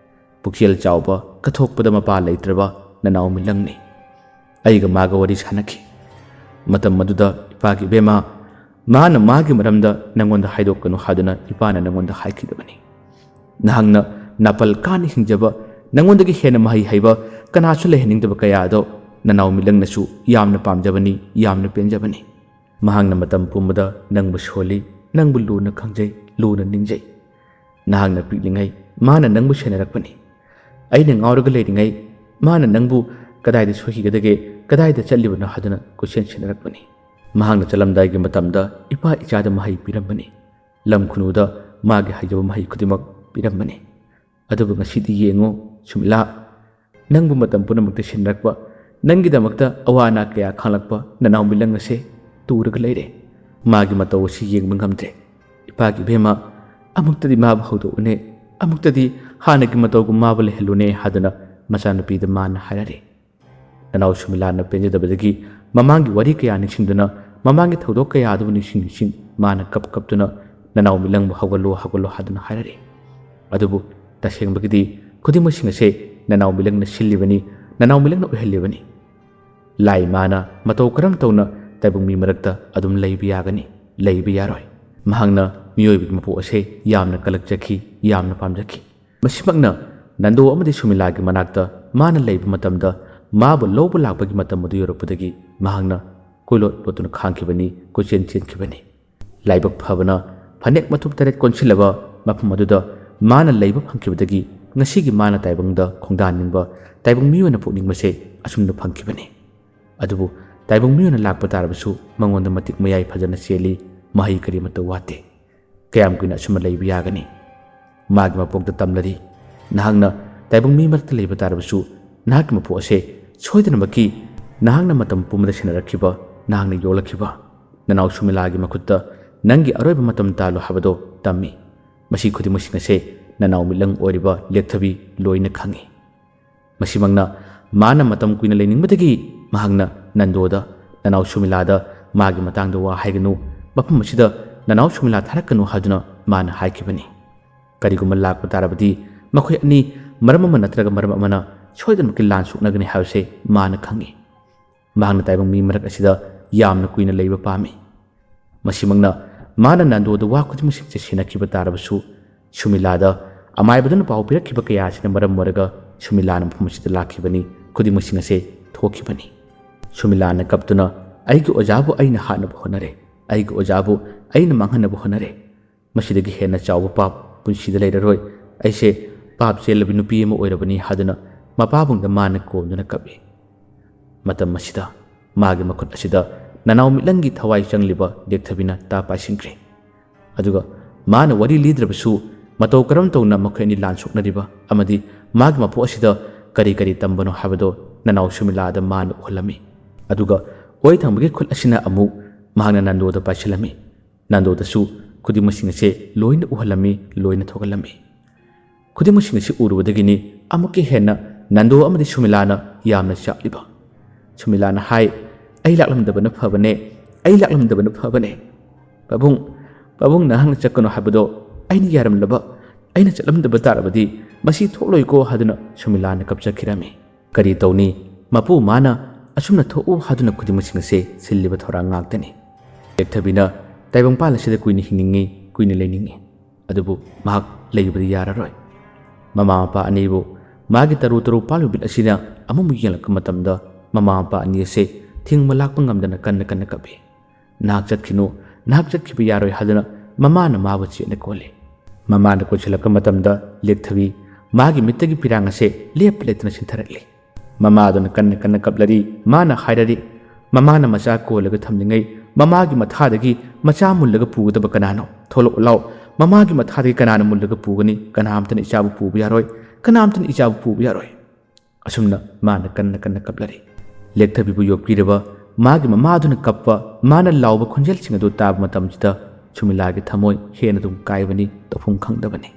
"ꯄꯨꯛꯆꯦꯜ ꯆꯥꯎꯕ, ꯀꯠꯊꯣꯛꯄꯗ ꯃꯄꯥ ꯂꯩꯇ꯭ꯔꯕ ꯅꯅꯥꯎ ꯃꯤꯠꯂꯪꯅꯤ꯫ ꯑꯩꯒ ꯃꯥꯒ ꯋꯥꯔꯤ ꯁꯥꯟꯅꯈꯤ꯫ ꯃꯇꯝ ꯑꯗꯨꯗ ꯏꯄꯥꯒꯤ ꯏꯕꯦꯝꯃ, ꯃꯥꯅ ꯃꯥꯒꯤ ꯃꯔꯝꯗ ꯅꯪꯉꯣꯟꯗ ꯍꯥꯏꯗꯣꯛꯀꯅꯨ ꯍꯥꯏꯗꯨꯅ ꯏꯄꯥꯅ ꯅꯪꯉꯣꯟꯗ ꯍꯥꯏꯈꯤꯗꯕꯅꯤ꯫ ꯅꯍꯥꯛꯅ ꯅꯥꯄꯜ ꯀꯥꯅ ꯍꯤꯡꯖꯕ, ꯅꯪꯉꯣꯟꯗꯒꯤ ꯍꯦꯟꯅ ꯃꯍꯩ ꯍꯩꯕ ꯀꯅꯥꯁꯨ ꯂꯩꯍꯟꯅꯤꯡꯗꯕ ꯀꯌꯥ ꯑꯗꯣ ꯅꯅꯥꯎ ꯃꯤꯠꯂꯪꯅꯁꯨ ꯌꯥꯝꯅ ꯄꯥꯝꯖꯕꯅꯤ, ꯌꯥꯝꯅ ꯄꯦꯟꯖꯕꯅꯤ꯫ ꯃꯍꯥꯛꯅ ꯃꯇꯝ ꯄꯨꯝꯕꯗ ꯅꯪꯕꯨ ꯁꯣꯜꯂꯤ, ꯅꯪꯕꯨ ꯂꯨꯅ ꯈꯪꯖꯩ, ꯂꯨꯅ ꯅꯤꯡꯖꯩ꯫ ꯅꯍꯥꯛꯅ ꯄꯤꯛꯂꯤꯉꯩ ꯃꯥꯅ ꯅꯪꯕꯨ ꯁꯦꯟꯅꯔꯛꯄꯅꯤ꯫ ꯑꯩꯅ ꯉꯥꯎꯔꯒ ꯂꯩꯔꯤꯉꯩ ꯃꯥꯅ ꯅꯪꯕꯨ ꯀꯗꯥꯏꯗ ꯁꯣꯏꯈꯤꯒꯗꯒꯦ, ꯀꯗꯥꯏꯗ ꯆꯠꯂꯤꯕꯅꯣ ꯍꯥꯏꯗꯨꯅ ꯀꯣꯏꯁꯦꯟ ꯁꯦꯟꯅꯔꯛꯄꯅꯤ꯫ ꯃꯍꯥꯛꯅ ꯆꯠꯂꯝꯗꯥꯏꯒꯤ ꯃꯇꯝꯗ ꯏꯄꯥ ꯏꯆꯥꯗ ꯃꯍꯩ ꯄꯤꯔꯝꯕꯅꯤ꯫ ꯂꯝ ꯈꯨꯅꯨꯗ ꯃꯥꯒꯤ ꯍꯩꯖꯕ ꯃꯍꯩ ꯈꯨꯗꯤꯡꯃꯛ ꯄꯤꯔꯝꯕꯅꯤ꯫ ꯑꯗꯨꯕꯨ ꯉꯁꯤꯗꯤ ꯌꯦꯡꯉꯨ ꯁꯨꯃꯤꯂꯥ, ꯅꯪꯕꯨ ꯃꯇꯝ ꯄꯨꯝꯅꯃꯛꯇ ꯁꯦꯟꯅꯔꯛꯄ, ꯅꯪꯒꯤꯗꯃꯛꯇ ꯑꯋꯥ ꯑꯅꯥ ꯀꯌꯥ ꯈꯥꯡꯂꯛꯄ ꯅꯅꯥꯎ ꯃꯤꯠꯂꯪ ꯑꯁꯦ ꯇꯨꯔꯒ ꯂꯩꯔꯦ꯫ ꯃꯥꯒꯤ ꯃꯇꯧ ꯑꯁꯤ ꯌꯦꯡꯕ ꯉꯝꯗ꯭ꯔꯦ꯫ ꯏꯄꯥꯒꯤ ꯏꯕꯦꯝꯃ, ꯑꯃꯨꯛꯇꯗꯤ ꯃꯥꯕꯨ ꯍꯧꯗꯣꯛꯎꯅꯦ, ꯑꯃꯨꯛꯇꯗꯤ ꯍꯥꯟꯅꯒꯤ ꯃꯇꯧꯒꯨꯝ ꯃꯥꯕꯨ ꯂꯩꯍꯜꯂꯨꯅꯦ ꯍꯥꯏꯗꯨꯅ ꯃꯆꯥꯅꯨꯄꯤꯗ ꯃꯥꯅ ꯍꯥꯏꯔꯔꯦ꯫ ꯅꯅꯥꯎ ꯁꯨꯃꯤꯂꯥꯅ ꯄꯦꯟꯖꯗꯕꯗꯒꯤ ꯃꯃꯥꯡꯒꯤ ꯋꯥꯔꯤ ꯀꯌꯥ ꯅꯤꯡꯁꯤꯡꯗꯨꯅ ꯃꯃꯥꯡꯒꯤ ꯊꯧꯗꯣꯛ ꯀꯌꯥ ꯑꯗꯨꯕꯨ ꯅꯤꯡꯁꯤꯡ ꯅꯤꯡꯁꯤꯡ ꯃꯥꯅ ꯀꯞ ꯀꯞꯇꯨꯅ "ꯅꯅꯥꯎ ꯃꯤꯠꯂꯪꯕꯨ ꯍꯧꯒꯠꯂꯨ, ꯍꯧꯒꯠꯂꯨ" ꯍꯥꯏꯗꯨꯅ ꯍꯥꯏꯔꯔꯦ꯫ ꯑꯗꯨꯕꯨ ꯇꯁꯦꯡꯕꯒꯤꯗꯤ ꯈꯨꯗꯤꯡꯃꯛꯁꯤꯡ ꯑꯁꯦ ꯅꯅꯥꯎ ꯃꯤꯠꯂꯪꯅ ꯁꯤꯜꯂꯤꯕꯅꯤ, ꯅꯅꯥꯎ ꯃꯤꯂꯪꯅ ꯑꯣꯏꯍꯜꯂꯤꯕꯅꯤ꯫ ꯂꯥꯏ ꯃꯥꯅ ꯃꯇꯧ ꯀꯔꯝ ꯇꯧꯅ ꯇꯥꯏꯕꯪ ꯃꯤ ꯃꯔꯛꯇ ꯑꯗꯨꯝ ꯂꯩꯕ ꯌꯥꯒꯅꯤ? ꯂꯩꯕ ꯌꯥꯔꯣꯏ꯫ ꯃꯍꯥꯛꯅ ꯃꯤꯑꯣꯏꯕꯒꯤ ꯃꯄꯣꯛ ꯑꯁꯦ ꯌꯥꯝꯅ ꯀꯂꯛꯆꯈꯤ, ꯌꯥꯝꯅ ꯄꯥꯝꯖꯈꯤ꯫ ꯃꯁꯤꯃꯛꯅ ꯅꯟꯗꯣ ꯑꯃꯗꯤ ꯁꯨꯃꯤꯂꯥꯒꯤ ꯃꯅꯥꯛꯇ ꯃꯥꯅ ꯂꯩꯕ ꯃꯇꯝꯗ ꯃꯥꯕꯨ ꯂꯧꯕ ꯂꯥꯛꯄꯒꯤ ꯃꯇꯝ ꯑꯗꯨ ꯌꯧꯔꯛꯄꯗꯒꯤ ꯃꯍꯥꯛꯅ ꯀꯣꯏꯂꯣꯠ ꯂꯣꯠꯇꯨꯅ ꯈꯥꯡꯈꯤꯕꯅꯤ, ꯀꯣꯏꯆꯦꯟ ꯆꯦꯟꯈꯤꯕꯅꯤ꯫ ꯂꯥꯏꯕꯛ ꯐꯕꯅ ꯐꯅꯦꯛ ꯃꯇꯨꯞ ꯇꯔꯦꯠ ꯀꯣꯟꯁꯤꯜꯂꯕ ꯃꯐꯝ ꯑꯗꯨꯗ ꯃꯥꯅ ꯂꯩꯕ ꯐꯪꯈꯤꯕꯗꯒꯤ ꯉꯁꯤꯒꯤ ꯃꯥꯅ ꯇꯥꯏꯕꯪꯗ ꯈꯣꯡꯗꯥꯅꯤꯡꯕ ꯇꯥꯏꯕꯪ ꯃꯤꯑꯣꯏꯅ ꯄꯣꯛꯅꯤꯡꯕꯁꯦ ꯑꯁꯨꯝꯅ ꯐꯪꯈꯤꯕꯅꯤ꯫ ꯑꯗꯨꯕꯨ ꯇꯥꯏꯕꯪ ꯃꯤꯑꯣꯏꯅ ꯂꯥꯛꯄ ꯇꯥꯔꯕꯁꯨ ꯃꯉꯣꯟꯗ ꯃꯇꯤꯛ ꯃꯌꯥꯏ ꯐꯖꯅ ꯆꯦꯜꯂꯤ, ꯃꯍꯩ ꯀꯔꯤꯃꯠꯇ ꯋꯥꯠꯇꯦ꯫ ꯀꯌꯥꯝ ꯀꯨꯏꯅ ꯑꯁꯨꯝꯅ ꯂꯩꯕ ꯌꯥꯒꯅꯤ? ꯃꯥꯒꯤ ꯃꯄꯣꯛꯇ ꯇꯝꯂꯔꯤ꯫ ꯅꯍꯥꯛꯅ ꯇꯥꯏꯕꯪ ꯃꯤ ꯃꯔꯛꯇ ꯂꯩꯕ ꯇꯥꯔꯕꯁꯨ ꯅꯍꯥꯛꯀꯤ ꯃꯄꯣꯛ ꯑꯁꯦ ꯁꯣꯏꯗꯅꯃꯛꯀꯤ ꯅꯍꯥꯛꯅ ꯃꯇꯝ ꯄꯨꯝꯕꯗ ꯁꯦꯟꯅꯔꯛꯈꯤꯕ, ꯅꯍꯥꯛꯅ ꯌꯣꯛꯂꯛꯈꯤꯕ ꯅꯅꯥꯎ ꯁꯨꯃꯤꯂꯥꯒꯤ ꯃꯈꯨꯠꯇ ꯅꯪꯒꯤ ꯑꯔꯣꯏꯕ ꯃꯇꯝ ꯇꯥꯜꯂꯨ ꯍꯥꯏꯕꯗꯣ ꯇꯝꯃꯤ꯫ ꯃꯁꯤ ꯈꯨꯗꯤꯡꯃꯛꯁꯤꯡ ꯑꯁꯦ ꯅꯅꯥꯎ ꯃꯤꯠꯂꯪ ꯑꯣꯏꯔꯤꯕ ꯂꯦꯛꯊꯕꯤ ꯂꯣꯏꯅ ꯈꯪꯏ꯫ ꯃꯁꯤꯃꯛꯅ ꯃꯥꯅ ꯃꯇꯝ ꯀꯨꯏꯅ ꯂꯩꯅꯤꯡꯕꯗꯒꯤ ꯃꯍꯥꯛꯅ ꯅꯟꯗꯣꯗ, ꯅꯅꯥꯎ ꯁꯨꯃꯤꯂꯥꯗ ꯃꯥꯒꯤ ꯃꯇꯥꯡꯗ ꯋꯥ ꯍꯥꯏꯒꯅꯨ, ꯃꯐꯝ ꯑꯁꯤꯗ ꯅꯅꯥꯎ ꯁꯨꯃꯤꯂꯥ ꯊꯥꯔꯛꯀꯅꯨ ꯍꯥꯏꯗꯨꯅ ꯃꯥꯅ ꯍꯥꯏꯈꯤꯕꯅꯤ꯫ ꯀꯔꯤꯒꯨꯝꯕ ꯂꯥꯛꯄ ꯇꯥꯔꯕꯗꯤ ꯃꯈꯣꯏ ꯑꯅꯤ ꯃꯔꯝ ꯑꯃ ꯅꯠꯇ꯭ꯔꯒ ꯃꯔꯝ ꯑꯃꯅ ꯁꯣꯏꯗꯅꯃꯛꯀꯤ ꯂꯥꯟ ꯁꯣꯛꯅꯒꯅꯤ ꯍꯥꯏꯕꯁꯦ ꯃꯥꯅ ꯈꯪꯏ꯫ ꯃꯍꯥꯛꯅ ꯇꯥꯏꯕꯪ ꯃꯤ ꯃꯔꯛ ꯑꯁꯤꯗ ꯌꯥꯝꯅ ꯀꯨꯏꯅ ꯂꯩꯕ ꯄꯥꯝꯃꯤ꯫ ꯃꯁꯤꯃꯛꯅ ꯃꯥꯅ ꯅꯟꯗꯣꯗ ꯋꯥ ꯈꯨꯗꯤꯡꯃꯛꯁꯤꯡꯁꯦ ꯁꯦꯟꯅꯈꯤꯕ ꯇꯥꯔꯕꯁꯨ, ꯁꯨꯃꯤꯂꯥꯗ ꯑꯃꯥꯏꯕꯗꯨꯅ ꯄꯥꯎ ꯄꯤꯔꯛꯈꯤꯕ ꯀꯌꯥ ꯑꯁꯤꯅ ꯃꯔꯝ ꯑꯣꯏꯔꯒ ꯁꯨꯃꯤꯂꯥꯅ ꯃꯐꯝ ꯑꯁꯤꯗ ꯂꯥꯛꯈꯤꯕꯅꯤ, ꯈꯨꯗꯤꯡꯃꯛꯁꯤꯡ ꯑꯁꯦ ꯊꯣꯛꯈꯤꯕꯅꯤ꯫ ꯁꯨꯃꯤꯂꯥꯅ ꯀꯞꯇꯨꯅ, "ꯑꯩꯒꯤ ꯑꯣꯖꯥꯕꯨ ꯑꯩꯅ ꯍꯥꯠꯅꯕ ꯍꯣꯠꯅꯔꯦ, ꯑꯩꯒꯤ ꯑꯣꯖꯥꯕꯨ ꯑꯩꯅ ꯃꯥꯡꯍꯟꯅꯕ ꯍꯣꯠꯅꯔꯦ꯫ ꯃꯁꯤꯗꯒꯤ ꯍꯦꯟꯅ ꯆꯥꯎꯕ ꯄꯥꯞ ꯄꯨꯟꯁꯤꯗ ꯂꯩꯔꯔꯣꯏ꯫ ꯑꯩꯁꯦ ꯄꯥꯞ ꯆꯦꯜꯂꯕꯤ ꯅꯨꯄꯤ ꯑꯃ ꯑꯣꯏꯔꯕꯅꯤ" ꯍꯥꯏꯗꯨꯅ ꯃꯄꯥꯕꯨꯡꯗ ꯃꯥꯅ ꯀꯣꯟꯗꯨꯅ ꯀꯞꯏ꯫ ꯃꯇꯝ ꯑꯁꯤꯗ ꯃꯥꯒꯤ ꯃꯈꯨꯠ ꯑꯁꯤꯗ ꯅꯅꯥꯎ ꯃꯤꯠꯂꯪꯒꯤ ꯊꯋꯥꯏ ꯆꯪꯂꯤꯕ ꯂꯦꯛꯊꯕꯤꯅ ꯇꯥ ꯄꯥꯏꯁꯤꯟꯈ꯭ꯔꯦ꯫ ꯑꯗꯨꯒ ꯃꯥꯅ ꯋꯥꯔꯤ ꯂꯤꯗ꯭ꯔꯕꯁꯨ ꯃꯇꯧ ꯀꯔꯝ ꯇꯧꯅ ꯃꯈꯣꯏ ꯑꯅꯤ ꯂꯥꯟ ꯁꯣꯛꯅꯔꯤꯕ ꯑꯃꯗꯤ ꯃꯥꯒꯤ ꯃꯄꯣꯛ ꯑꯁꯤꯗ ꯀꯔꯤ ꯀꯔꯤ ꯇꯝꯕꯅꯣ ꯍꯥꯏꯕꯗꯣ ꯅꯅꯥꯎ ꯁꯨꯃꯤꯂꯥꯗ ꯃꯥꯅ ꯎꯍꯜꯂꯝꯃꯤ꯫ ꯑꯗꯨꯒ ꯑꯣꯏ ꯊꯪꯕꯒꯤ ꯈꯨꯠ ꯑꯁꯤꯅ ꯑꯃꯨꯛ ꯃꯍꯥꯛꯅ ꯅꯟꯗꯣꯗ ꯄꯥꯏꯁꯤꯜꯂꯝꯃꯤ꯫ ꯅꯟꯗꯣꯗꯁꯨ ꯈꯨꯗꯤꯡꯃꯛꯁꯤꯡ ꯑꯁꯦ ꯂꯣꯏꯅ ꯎꯍꯜꯂꯝꯃꯤ, ꯂꯣꯏꯅ ꯊꯣꯛꯍꯜꯂꯝꯃꯤ꯫ ꯈꯨꯗꯤꯡꯃꯛꯁꯤꯡ ꯑꯁꯤ ꯎꯔꯨꯕꯗꯒꯤꯅꯤ ꯑꯃꯨꯛꯀ ꯍꯦꯟꯅ ꯅꯟꯗꯣ ꯑꯃꯗꯤ ꯁꯨꯃꯤꯂꯥꯅ ꯌꯥꯝꯅ ꯆꯥꯛꯂꯤꯕ꯫ ꯁꯨꯃꯤꯂꯥꯅ ꯍꯥꯏ, "ꯑꯩ ꯂꯥꯛꯂꯝꯗꯕꯅ ꯐꯕꯅꯦ, ꯑꯩ ꯂꯥꯛꯂꯝꯗꯕꯅ ꯐꯕꯅꯦ꯫ ꯄꯥꯕꯨꯡ, ꯄꯥꯕꯨꯡ ꯅꯍꯥꯛꯅ ꯆꯠꯀꯅꯨ ꯍꯥꯏꯕꯗꯣ ꯑꯩꯅ ꯌꯥꯔꯝꯂꯕ, ꯑꯩꯅ ꯆꯠꯂꯝꯗꯕ ꯇꯥꯔꯕꯗꯤ ꯃꯁꯤ ꯊꯣꯛꯂꯣꯏꯀꯣ" ꯍꯥꯏꯗꯨꯅ ꯁꯨꯃꯤꯂꯥꯅ ꯀꯞꯆꯈꯤꯔꯝꯃꯤ꯫ ꯀꯔꯤ ꯇꯧꯅꯤ, ꯃꯄꯨ ꯃꯥꯅ ꯑꯁꯨꯝꯅ ꯊꯣꯛꯎ ꯍꯥꯏꯗꯨꯅ ꯈꯨꯗꯤꯡꯃꯛꯁꯤꯡ ꯑꯁꯦ ꯁꯤꯜꯂꯤꯕ ꯊꯧꯔꯥꯡ ꯉꯥꯛꯇꯅꯤ꯫ ꯂꯦꯛꯊꯕꯤꯅ ꯇꯥꯏꯕꯪꯄꯥꯜ ꯑꯁꯤꯗ ꯀꯨꯏꯅ ꯍꯤꯡꯅꯤꯡꯏ, ꯀꯨꯏꯅ ꯂꯩꯅꯤꯡꯏ꯫ ꯑꯗꯨꯕꯨ ꯃꯍꯥꯛ ꯂꯩꯕꯗꯤ ꯌꯥꯔꯔꯣꯏ꯫ ꯃꯃꯥ ꯃꯄꯥ ꯑꯅꯤꯕꯨ ꯃꯥꯒꯤ ꯇꯔꯨ ꯇꯔꯨ ꯄꯥꯜꯂꯤꯕ ꯕꯤꯠ ꯑꯁꯤꯅ ꯑꯃꯨꯛ ꯌꯦꯡꯂꯛꯄ ꯃꯇꯝꯗ, ꯃꯃꯥ ꯃꯄꯥ ꯑꯅꯤ ꯑꯁꯦ ꯊꯤꯡꯕ ꯂꯥꯛꯄ ꯉꯝꯗꯅ ꯀꯟꯅ ꯀꯟꯅ ꯀꯞꯄꯤ꯫ "ꯅꯍꯥꯛ ꯆꯠꯈꯤꯅꯨ, ꯅꯍꯥꯛ ꯆꯠꯈꯤꯕ ꯌꯥꯔꯣꯏ" ꯍꯥꯏꯗꯨꯅ ꯃꯃꯥꯅ ꯃꯥꯕꯨ ꯆꯦꯠꯅ ꯀꯣꯜꯂꯤ꯫ ꯃꯃꯥꯅ ꯀꯣꯏꯁꯤꯜꯂꯛꯄ ꯃꯇꯝꯗ ꯂꯦꯛꯊꯕꯤ ꯃꯥꯒꯤ ꯃꯤꯠꯇꯒꯤ ꯄꯤꯔꯥꯡ ꯑꯁꯦ ꯂꯦꯞ ꯂꯩꯇꯅ ꯆꯤꯟꯊꯔꯛꯂꯤ꯫ ꯃꯃꯥꯗꯨꯅ ꯀꯟꯅ ꯀꯟꯅ ꯀꯞꯂꯔꯤ꯫ ꯃꯥꯅ ꯍꯥꯏꯔꯔꯤ, ꯃꯃꯥꯅ ꯃꯆꯥ ꯀꯣꯜꯂꯒ ꯊꯝꯂꯤꯉꯩ ꯃꯃꯥꯒꯤ ꯃꯊꯥꯗꯒꯤ ꯃꯆꯥ ꯃꯨꯜꯂꯒ ꯄꯨꯒꯗꯕ ꯀꯅꯥꯅꯣ? ꯊꯣꯛꯂꯛꯑꯣ ꯂꯥꯎ꯫ ꯃꯃꯥꯒꯤ ꯃꯊꯥꯗꯒꯤ ꯀꯅꯥꯅ ꯃꯨꯜꯂꯒ ꯄꯨꯒꯅꯤ? ꯀꯅꯥꯝꯇꯅ ꯏꯆꯥꯕꯨ ꯄꯨꯕ ꯌꯥꯔꯣꯏ꯫ ꯀꯅꯥꯝꯇꯅ ꯏꯆꯥꯕꯨ ꯄꯨꯕ ꯌꯥꯔꯣꯏ꯫ ꯑꯁꯨꯝꯅ ꯃꯥꯅ ꯀꯟꯅ ꯀꯟꯅ ꯀꯞꯂꯔꯤ꯫ ꯂꯦꯛꯊꯕꯤꯕꯨ ꯌꯣꯛꯄꯤꯔꯤꯕ ꯃꯥꯒꯤ ꯃꯃꯥꯗꯨꯅ ꯀꯞꯄ, ꯃꯥꯅ ꯂꯥꯎꯕ ꯈꯣꯟꯖꯦꯜꯁꯤꯡ ꯑꯗꯨ ꯇꯥꯕ ꯃꯇꯝꯁꯤꯗ ꯁꯨꯃꯤꯂꯥꯒꯤ ꯊꯃꯣꯏ ꯍꯦꯟꯅ ꯑꯗꯨꯝ ꯀꯥꯏꯕꯅꯤ, ꯇꯧꯐꯝ ꯈꯪꯗꯕꯅꯤ꯫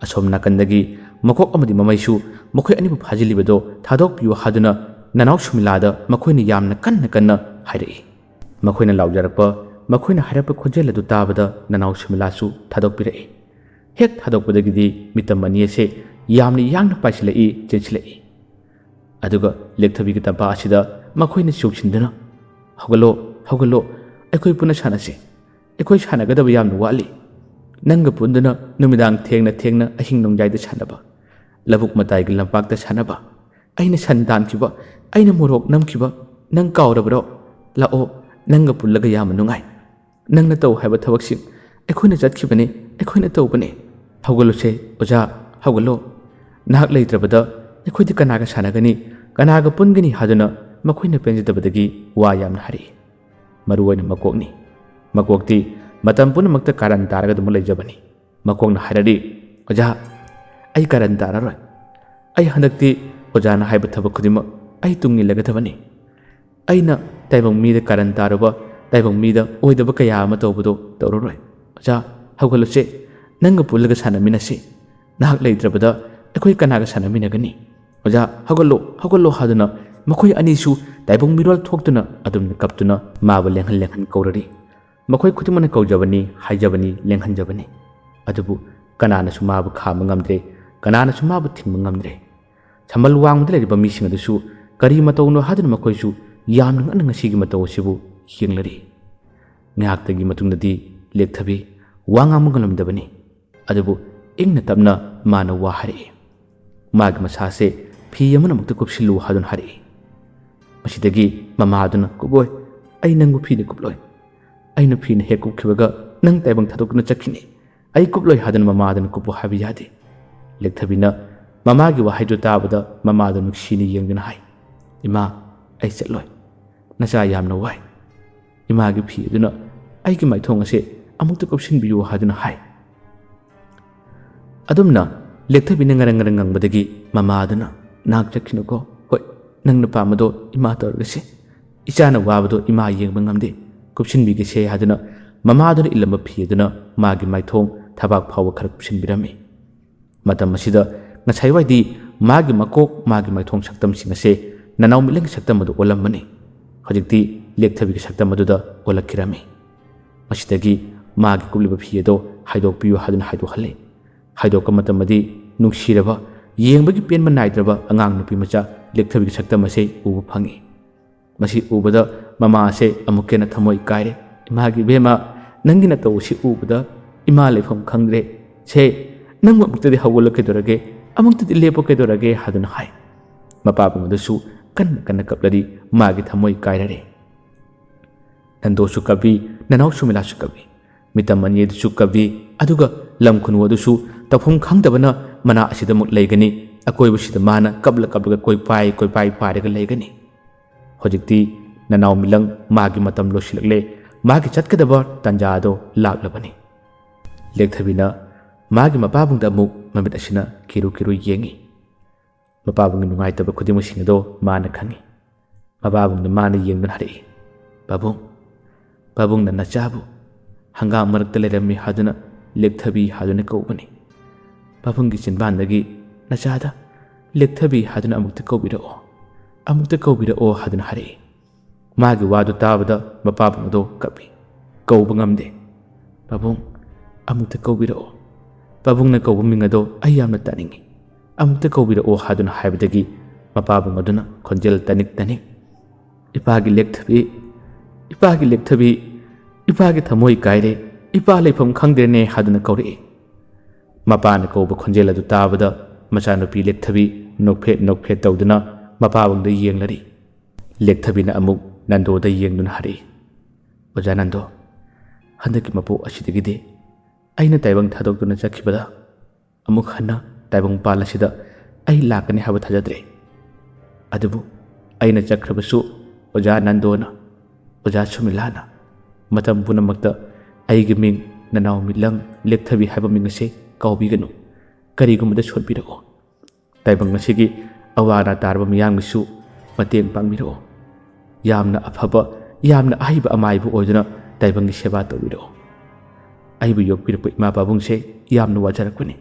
ꯑꯁꯣꯝ ꯅꯥꯀꯟꯗꯒꯤ ꯃꯀꯣꯛ ꯑꯃꯗꯤ ꯃꯃꯩꯁꯨ ꯃꯈꯣꯏ ꯑꯅꯤꯕꯨ ꯐꯥꯖꯤꯜꯂꯤꯕꯗꯣ ꯊꯥꯗꯣꯛꯄꯤꯌꯨ ꯍꯥꯏꯗꯨꯅ ꯅꯅꯥꯎ ꯁꯨꯃꯤꯂꯥꯗ ꯃꯈꯣꯏꯅ ꯌꯥꯝꯅ ꯀꯟꯅ ꯀꯟꯅ ꯍꯥꯏꯔꯛꯏ꯫ ꯃꯈꯣꯏꯅ ꯂꯥꯎꯖꯔꯛꯄ, ꯃꯈꯣꯏꯅ ꯍꯥꯏꯔꯛꯄ ꯈꯣꯟꯖꯦꯜ ꯑꯗꯨ ꯇꯥꯕꯗ ꯅꯅꯥꯎ ꯁꯨꯃꯤꯂꯥꯁꯨ ꯊꯥꯗꯣꯛꯄꯤꯔꯛꯏ꯫ ꯍꯦꯛ ꯊꯥꯗꯣꯛꯄꯗꯒꯤꯗꯤ ꯃꯤꯇꯝ ꯑꯅꯤ ꯑꯁꯦ ꯌꯥꯝꯅ ꯌꯥꯡꯅ ꯄꯥꯏꯁꯤꯜꯂꯛꯏ, ꯆꯦꯟꯁꯤꯜꯂꯛꯏ꯫ ꯑꯗꯨꯒ ꯂꯦꯛꯊꯕꯤꯒꯤ ꯇꯝꯄꯥꯛ ꯑꯁꯤꯗ ꯃꯈꯣꯏꯅ ꯆꯣꯡꯁꯤꯟꯗꯨꯅ, "ꯍꯧꯒꯠꯂꯣ, ꯍꯧꯒꯠꯂꯣ, ꯑꯩꯈꯣꯏ ꯄꯨꯟꯅ ꯁꯥꯟꯅꯁꯤ꯫ ꯑꯩꯈꯣꯏ ꯁꯥꯟꯅꯒꯗꯕ ꯌꯥꯝꯅ ꯋꯥꯠꯂꯤ꯫ ꯅꯪꯒ ꯄꯨꯟꯗꯨꯅ ꯅꯨꯃꯤꯗꯥꯡ ꯊꯦꯡꯅ ꯊꯦꯡꯅ ꯑꯍꯤꯡ ꯅꯣꯡꯌꯥꯏꯗ ꯁꯥꯟꯅꯕ, ꯂꯧꯕꯨꯛ ꯃꯇꯥꯏꯒꯤ ꯂꯝꯄꯥꯛꯇ ꯁꯥꯟꯅꯕ, ꯑꯩꯅ ꯁꯟ ꯇꯥꯟꯈꯤꯕ, ꯑꯩꯅ ꯃꯣꯔꯣꯛ ꯅꯝꯈꯤꯕ, ꯅꯪ ꯀꯥꯎꯔꯕ꯭ꯔꯣ? ꯂꯥꯛꯑꯣ, ꯅꯪꯒ ꯄꯨꯜꯂꯒ ꯌꯥꯝꯅ ꯅꯨꯡꯉꯥꯏ꯫ ꯅꯪꯅ ꯇꯧ ꯍꯥꯏꯕ ꯊꯕꯛꯁꯤꯡ ꯑꯩꯈꯣꯏꯅ ꯆꯠꯈꯤꯕꯅꯤ, ꯑꯩꯈꯣꯏꯅ ꯇꯧꯕꯅꯤ꯫ ꯍꯧꯒꯠꯂꯨꯁꯦ, ꯑꯣꯖꯥ, ꯍꯧꯒꯠꯂꯣ꯫ ꯅꯍꯥꯛ ꯂꯩꯇ꯭ꯔꯕꯗ ꯑꯩꯈꯣꯏꯗꯤ ꯀꯅꯥꯒ ꯁꯥꯟꯅꯒꯅꯤ, ꯀꯅꯥꯒ ꯄꯨꯟꯒꯅꯤ?" ꯍꯥꯏꯗꯨꯅ ꯃꯈꯣꯏꯅ ꯄꯦꯟꯖꯗꯕꯗꯒꯤ ꯋꯥ ꯌꯥꯝꯅ ꯍꯥꯏꯔꯛꯏ꯫ ꯃꯔꯨꯑꯣꯏꯅ ꯃꯀꯣꯛꯅꯤ꯫ ꯃꯀꯣꯛꯇꯤ ꯃꯇꯝ ꯄꯨꯝꯅꯃꯛꯇ ꯀꯥꯔꯟ ꯇꯥꯔꯒ ꯑꯗꯨꯃꯛ ꯂꯩꯖꯕꯅꯤ꯫ ꯃꯀꯣꯛꯅ ꯍꯥꯏꯔꯛꯏ, "ꯑꯣꯖꯥ, ꯑꯩ ꯀꯥꯔꯟ ꯇꯥꯔꯔꯣꯏ꯫ ꯑꯩ ꯍꯟꯗꯛꯇꯤ ꯑꯣꯖꯥꯅ ꯍꯥꯏꯕ ꯊꯕꯛ ꯈꯨꯗꯤꯡꯃꯛ ꯑꯩ ꯇꯨꯡ ꯏꯜꯂꯒꯗꯕꯅꯤ꯫ ꯑꯩꯅ ꯇꯥꯏꯕꯪ ꯃꯤꯗ ꯀꯥꯔꯟ ꯇꯥꯔꯨꯕ, ꯇꯥꯏꯕꯪ ꯃꯤꯗ ꯑꯣꯏꯗꯕ ꯀꯌꯥ ꯑꯃ ꯇꯧꯕꯗꯣ ꯇꯧꯔꯔꯣꯏ꯫ ꯑꯣꯖꯥ, ꯍꯧꯒꯠꯂꯨꯁꯦ꯫ ꯅꯪꯒ ꯄꯨꯜꯂꯒ ꯁꯥꯟꯅꯃꯤꯟꯅꯁꯤ꯫ ꯅꯍꯥꯛ ꯂꯩꯇ꯭ꯔꯕꯗ ꯑꯩꯈꯣꯏ ꯀꯅꯥꯒ ꯁꯥꯟꯅꯃꯤꯟꯅꯒꯅꯤ? ꯑꯣꯖꯥ, ꯍꯧꯒꯠꯂꯣ, ꯍꯧꯒꯠꯂꯣ" ꯍꯥꯏꯗꯨꯅ ꯃꯈꯣꯏ ꯑꯅꯤꯁꯨ ꯇꯥꯏꯕꯪ ꯃꯤꯔꯣꯜ ꯊꯣꯛꯇꯨꯅ ꯑꯗꯨꯝꯅ ꯀꯞꯇꯨꯅ ꯃꯥꯕꯨ ꯂꯦꯡꯍꯟ ꯂꯦꯡꯍꯟ ꯀꯧꯔꯔꯤ꯫ ꯃꯈꯣꯏ ꯈꯨꯗꯤꯡꯃꯛꯅ ꯀꯧꯖꯕꯅꯤ, ꯍꯥꯏꯖꯕꯅꯤ, ꯂꯦꯡꯍꯟꯖꯕꯅꯤ꯫ ꯑꯗꯨꯕꯨ ꯀꯅꯥꯅꯁꯨ ꯃꯥꯕꯨ ꯈꯥꯝꯕ ꯉꯝꯗ꯭ꯔꯦ, ꯀꯅꯥꯅꯁꯨ ꯃꯥꯕꯨ ꯊꯤꯡꯕ ꯉꯝꯗ꯭ꯔꯦ꯫ ꯁꯝꯕꯜ ꯋꯥꯡꯃꯗ ꯂꯩꯔꯤꯕ ꯃꯤꯁꯤꯡ ꯑꯗꯨꯁꯨ ꯀꯔꯤ ꯃꯇꯧꯅꯣ ꯍꯥꯏꯗꯨꯅ ꯃꯈꯣꯏꯁꯨ ꯌꯥꯝꯅ ꯉꯛꯅ ꯉꯁꯤꯒꯤ ꯃꯇꯧ ꯑꯁꯤꯕꯨ ꯌꯦꯡꯂꯔꯤ꯫ ꯉꯥꯏꯍꯥꯛꯇꯒꯤ ꯃꯇꯨꯡꯗꯗꯤ ꯂꯦꯛꯊꯕꯤ ꯋꯥ ꯉꯥꯡꯕ ꯉꯝꯂꯝꯗꯕꯅꯤ꯫ ꯑꯗꯨꯕꯨ ꯏꯪꯅ ꯇꯞꯅ ꯃꯥꯅ ꯋꯥ ꯍꯥꯏꯔꯛꯏ꯫ ꯃꯥꯒꯤ ꯃꯁꯥꯁꯦ ꯐꯤ ꯑꯃꯅ ꯑꯃꯨꯛꯇ ꯀꯨꯞꯁꯤꯜꯂꯨ ꯍꯥꯏꯗꯨꯅ ꯍꯥꯏꯔꯛꯏ꯫ ꯃꯁꯤꯗꯒꯤ ꯃꯃꯥ ꯑꯗꯨꯅ, "ꯀꯨꯞꯂꯣꯏ, ꯑꯩ ꯅꯪꯕꯨ ꯐꯤꯅ ꯀꯨꯞꯂꯣꯏ꯫ ꯑꯩꯅ ꯐꯤꯅ ꯍꯦꯛ ꯀꯨꯞꯈꯤꯕꯒ ꯅꯪ ꯇꯥꯏꯕꯪ ꯊꯥꯗꯣꯛꯇꯨꯅ ꯆꯠꯈꯤꯅꯤ꯫ ꯑꯩ ꯀꯨꯞꯂꯣꯏ ꯍꯥꯏꯗꯨꯅ ꯃꯃꯥ ꯑꯗꯨꯅ ꯀꯨꯞꯄꯨ ꯍꯥꯏꯕ ꯌꯥꯗꯦ꯫" ꯂꯦꯛꯊꯕꯤꯅ ꯃꯃꯥꯒꯤ ꯋꯥꯍꯩꯗꯨ ꯇꯥꯕꯗ ꯃꯃꯥꯗꯨ ꯅꯨꯡꯁꯤꯅ ꯌꯦꯡꯗꯨꯅ ꯍꯥꯏ, "ꯏꯃꯥ, ꯑꯩ ꯆꯠꯂꯣꯏ꯫ ꯅꯆꯥ ꯌꯥꯝꯅ ꯋꯥꯏ꯫" ꯏꯃꯥꯒꯤ ꯐꯤ ꯑꯗꯨꯅ ꯑꯩꯒꯤ ꯃꯥꯏꯊꯣꯡ ꯑꯁꯦ ꯑꯃꯨꯛꯇ ꯀꯨꯞꯁꯤꯟꯕꯤꯌꯨ ꯍꯥꯏꯗꯨꯅ ꯍꯥꯏ꯫ ꯑꯗꯨꯝꯅ ꯂꯦꯛꯊꯕꯤꯅ ꯉꯔꯪ ꯉꯔꯪ ꯉꯪꯕꯗꯒꯤ ꯃꯃꯥ ꯑꯗꯨꯅ, "ꯅꯍꯥꯛ ꯆꯠꯈꯤꯅꯨꯀꯣ꯫ ꯍꯣꯏ, ꯅꯪꯅ ꯄꯥꯝꯕꯗꯣ ꯏꯃꯥ ꯇꯧꯔꯒꯁꯦ꯫ ꯏꯆꯥꯅ ꯋꯥꯕꯗꯣ ꯏꯃꯥ ꯌꯦꯡꯕ ꯉꯝꯗꯦ꯫ ꯀꯨꯞꯁꯤꯟꯕꯤꯒꯦꯁꯦ" ꯍꯥꯏꯗꯨꯅ ꯃꯃꯥ ꯑꯗꯨꯅ ꯏꯜꯂꯝꯕ ꯐꯤ ꯑꯗꯨꯅ ꯃꯥꯒꯤ ꯃꯥꯏꯊꯣꯡ ꯊꯕꯥꯛ ꯐꯥꯎꯕ ꯈꯔ ꯀꯨꯞꯁꯤꯟꯕꯤꯔꯝꯃꯤ꯫ ꯃꯇꯝ ꯑꯁꯤꯗ ꯉꯁꯥꯏꯋꯥꯏꯗꯤ ꯃꯥꯒꯤ ꯃꯀꯣꯛ, ꯃꯥꯒꯤ ꯃꯥꯏꯊꯣꯡ ꯁꯛꯇꯝꯁꯤꯡ ꯑꯁꯦ ꯅꯅꯥꯎ ꯃꯤꯠꯂꯪꯒꯤ ꯁꯛꯇꯝ ꯑꯗꯨ ꯑꯣꯜꯂꯝꯕꯅꯤ꯫ ꯍꯧꯖꯤꯛꯇꯤ ꯂꯦꯛꯊꯕꯤꯒꯤ ꯁꯛꯇꯝ ꯑꯗꯨꯗ ꯑꯣꯜꯂꯛꯈꯤꯔꯝꯃꯤ꯫ ꯃꯁꯤꯗꯒꯤ ꯃꯥꯒꯤ ꯀꯨꯞꯂꯤꯕ ꯐꯤ ꯑꯗꯣ ꯍꯥꯏꯗꯣꯛꯄꯤꯌꯨ ꯍꯥꯏꯗꯨꯅ ꯍꯥꯏꯗꯣꯛꯍꯜꯂꯤ꯫ ꯍꯥꯏꯗꯣꯛꯄ ꯃꯇꯝꯗꯗꯤ ꯅꯨꯡꯁꯤꯔꯕ, ꯌꯦꯡꯕꯒꯤ ꯄꯦꯟꯕ ꯅꯥꯏꯗ꯭ꯔꯕ ꯑꯉꯥꯡ ꯅꯨꯄꯤ ꯃꯆꯥ ꯂꯦꯛꯊꯕꯤꯒꯤ ꯁꯛꯇꯝ ꯑꯁꯦ ꯎꯕ ꯐꯪꯉꯤ꯫ ꯃꯁꯤ ꯎꯕꯗ ꯃꯃꯥ ꯑꯁꯦ ꯑꯃꯨꯛꯀ ꯍꯦꯟꯅ ꯊꯃꯣꯏ ꯀꯥꯏꯔꯦ꯫ "ꯏꯃꯥꯒꯤ ꯏꯕꯦꯝꯃ, ꯅꯪꯒꯤ ꯅꯇꯧ ꯑꯁꯤ ꯎꯕꯗ ꯏꯃꯥ ꯂꯩꯐꯝ ꯈꯪꯗ꯭ꯔꯦ꯫ ꯁꯦ, ꯅꯪꯕꯨ ꯑꯃꯨꯛꯇꯗꯤ ꯍꯧꯒꯠꯂꯣ ꯀꯩꯗꯧꯔꯒꯦ? ꯑꯃꯨꯛꯇꯗꯤ ꯂꯦꯞꯄꯣ ꯀꯩꯗꯧꯔꯒꯦ?" ꯍꯥꯏꯗꯨꯅ ꯍꯥꯏ꯫ ꯃꯄꯥꯕꯨꯡ ꯑꯗꯨꯁꯨ ꯀꯟꯅ ꯀꯟꯅ ꯀꯞꯂꯔꯤ꯫ ꯃꯥꯒꯤ ꯊꯃꯣꯏ ꯀꯥꯏꯔꯔꯦ꯫ ꯅꯟꯗꯣꯁꯨ ꯀꯞꯄꯤ, ꯅꯅꯥꯎ ꯁꯨꯃꯤꯂꯥꯁꯨ ꯀꯞꯄꯤ꯫ ꯃꯤꯇꯝ ꯑꯅꯤ ꯑꯗꯨꯁꯨ ꯀꯞꯄꯤ, ꯑꯗꯨꯒ ꯂꯝ ꯈꯨꯅꯨ ꯑꯗꯨꯁꯨ ꯇꯧꯐꯝ ꯈꯪꯗꯕꯅ ꯃꯅꯥ ꯑꯁꯤꯗ ꯑꯃꯨꯛ ꯂꯩꯒꯅꯤ, ꯑꯀꯣꯏꯕꯁꯤꯗ ꯃꯥꯅ ꯀꯞꯂ ꯀꯞꯂꯒ ꯀꯣꯏꯄꯥꯏ ꯀꯣꯏꯄꯥꯏ ꯄꯥꯏꯔꯒ ꯂꯩꯒꯅꯤ꯫ ꯍꯧꯖꯤꯛꯇꯤ ꯅꯅꯥꯎ ꯃꯤꯂꯪ ꯃꯥꯒꯤ ꯃꯇꯝ ꯂꯣꯏꯁꯤꯜꯂꯛꯂꯦ, ꯃꯥꯒꯤ ꯆꯠꯀꯗꯕ ꯇꯥꯟꯖꯥ ꯑꯗꯣ ꯂꯥꯛꯂꯕꯅꯤ꯫ ꯂꯦꯛꯊꯕꯤꯅ ꯃꯥꯒꯤ ꯃꯄꯥꯕꯨꯡꯗ ꯑꯃꯨꯛ ꯃꯃꯤꯠ ꯑꯁꯤꯅ ꯀꯤꯔꯨ ꯀꯤꯔꯨ ꯌꯦꯡꯉꯤ꯫ ꯃꯄꯥꯕꯨꯡꯒꯤ ꯅꯨꯡꯉꯥꯏꯇꯕ ꯈꯨꯗꯤꯡꯃꯛꯁꯤꯡ ꯑꯗꯣ ꯃꯥꯅ ꯈꯪꯏ꯫ ꯃꯄꯥꯕꯨꯡꯗ ꯃꯥꯅ ꯌꯦꯡꯗꯨꯅ ꯍꯥꯏꯔꯛꯏ, "ꯄꯥꯕꯨꯡ, ꯄꯥꯕꯨꯡꯅ ꯅꯆꯥꯕꯨ ꯍꯪꯒꯥꯝ ꯃꯔꯛꯇ ꯂꯩꯔꯝꯃꯤ ꯍꯥꯏꯗꯨꯅ ꯂꯦꯛꯊꯕꯤ ꯍꯥꯏꯗꯨꯅ ꯀꯧꯕꯅꯤ꯫ ꯄꯥꯕꯨꯡꯒꯤ ꯆꯤꯟꯕꯥꯟꯗꯒꯤ ꯅꯆꯥꯗ ꯂꯦꯛꯊꯕꯤ ꯍꯥꯏꯗꯨꯅ ꯑꯃꯨꯛꯇ ꯀꯧꯕꯤꯔꯛꯑꯣ, ꯑꯃꯨꯛꯇ ꯀꯧꯕꯤꯔꯛꯑꯣ" ꯍꯥꯏꯗꯨꯅ ꯍꯥꯏꯔꯛꯏ꯫ ꯃꯥꯒꯤ ꯋꯥꯗꯨ ꯇꯥꯕꯗ ꯃꯄꯥꯕꯨꯡ ꯑꯗꯣ ꯀꯞꯄꯤ꯫ ꯀꯧꯕ ꯉꯝꯗꯦ꯫ "ꯄꯥꯕꯨꯡ, ꯑꯃꯨꯛꯇ ꯀꯧꯕꯤꯔꯛꯑꯣ꯫ ꯄꯥꯕꯨꯡꯅ ꯀꯧꯕ ꯃꯤꯡ ꯑꯗꯣ ꯑꯩ ꯌꯥꯝꯅ ꯇꯥꯅꯤꯡꯏ꯫ "ꯑꯃꯨꯛꯇ ꯀꯧꯕꯤꯔꯛꯑꯣ" ꯍꯥꯏꯗꯨꯅ ꯍꯥꯏꯕꯗꯒꯤ ꯃꯄꯥꯕꯨꯡ ꯑꯗꯨꯅ ꯈꯣꯟꯖꯦꯜ ꯇꯅꯤꯛ ꯇꯅꯤꯛ, "ꯏꯄꯥꯒꯤ ꯂꯦꯛꯊꯕꯤ, ꯏꯄꯥꯒꯤ ꯂꯦꯛꯊꯕꯤ, ꯏꯄꯥꯒꯤ ꯊꯃꯣꯏ ꯀꯥꯏꯔꯦ, ꯏꯄꯥ ꯂꯩꯐꯝ ꯈꯪꯗ꯭ꯔꯦꯅꯦ" ꯍꯥꯏꯗꯨꯅ ꯀꯧꯔꯛꯏ꯫ ꯃꯄꯥꯅ ꯀꯧꯕ ꯈꯣꯟꯖꯦꯜ ꯑꯗꯨ ꯇꯥꯕꯗ ꯃꯆꯥꯅꯨꯄꯤ ꯂꯦꯛꯊꯕꯤ ꯅꯣꯛꯐꯦꯠ ꯅꯣꯛꯐꯦꯠ ꯇꯧꯗꯨꯅ ꯃꯄꯥꯕꯨꯡꯗ ꯌꯦꯡꯂꯔꯤ꯫ ꯂꯦꯛꯊꯕꯤꯅ ꯑꯃꯨꯛ ꯅꯟꯗꯣꯗ ꯌꯦꯡꯗꯨꯅ ꯍꯥꯏꯔꯛꯏ, "ꯑꯣꯖꯥ ꯅꯟꯗꯣ, ꯍꯟꯗꯛꯀꯤ ꯃꯄꯣꯛ ꯑꯁꯤꯗꯒꯤꯗꯤ ꯑꯩꯅ ꯇꯥꯏꯕꯪ ꯊꯥꯗꯣꯛꯇꯨꯅ ꯆꯠꯈꯤꯕꯗ ꯑꯃꯨꯛ ꯍꯟꯅ ꯇꯥꯏꯕꯪꯄꯥꯜ ꯑꯁꯤꯗ ꯑꯩ ꯂꯥꯛꯀꯅꯤ ꯍꯥꯏꯕ ꯊꯥꯖꯗ꯭ꯔꯦ꯫ ꯑꯗꯨꯕꯨ ꯑꯩꯅ ꯆꯠꯈ꯭ꯔꯕꯁꯨ ꯑꯣꯖꯥ ꯅꯟꯗꯣꯅ, ꯑꯣꯖꯥ ꯁꯨꯃꯤꯂꯥꯅ ꯃꯇꯝ ꯄꯨꯝꯅꯃꯛꯇ ꯑꯩꯒꯤ ꯃꯤꯡ ꯅꯅꯥꯎ ꯃꯤꯠꯂꯪ ꯂꯦꯛꯊꯕꯤ ꯍꯥꯏꯕ ꯃꯤꯡ ꯑꯁꯦ ꯀꯥꯎꯕꯤꯒꯅꯨ꯫ ꯀꯔꯤꯒꯨꯝꯕꯗ ꯁꯣꯠꯄꯤꯔꯛꯑꯣ꯫ ꯇꯥꯏꯕꯪ ꯑꯁꯤꯒꯤ ꯑꯋꯥ ꯑꯅꯥ ꯇꯥꯔꯕ ꯃꯤꯌꯥꯝꯒꯤꯁꯨ ꯃꯇꯦꯡ ꯄꯥꯡꯕꯤꯔꯛꯑꯣ꯫ ꯌꯥꯝꯅ ꯑꯐꯕ, ꯌꯥꯝꯅ ꯑꯍꯩꯕ ꯑꯃꯥꯏꯕ ꯑꯣꯏꯗꯨꯅ ꯇꯥꯏꯕꯪꯒꯤ ꯁꯦꯕꯥ ꯇꯧꯕꯤꯔꯛꯑꯣ꯫ ꯑꯩꯕꯨ ꯌꯣꯛꯄꯤꯔꯛꯄ ꯏꯃꯥ ꯄꯥꯕꯨꯡꯁꯦ ꯌꯥꯝꯅ ꯋꯥꯖꯔꯛꯄꯅꯤ꯫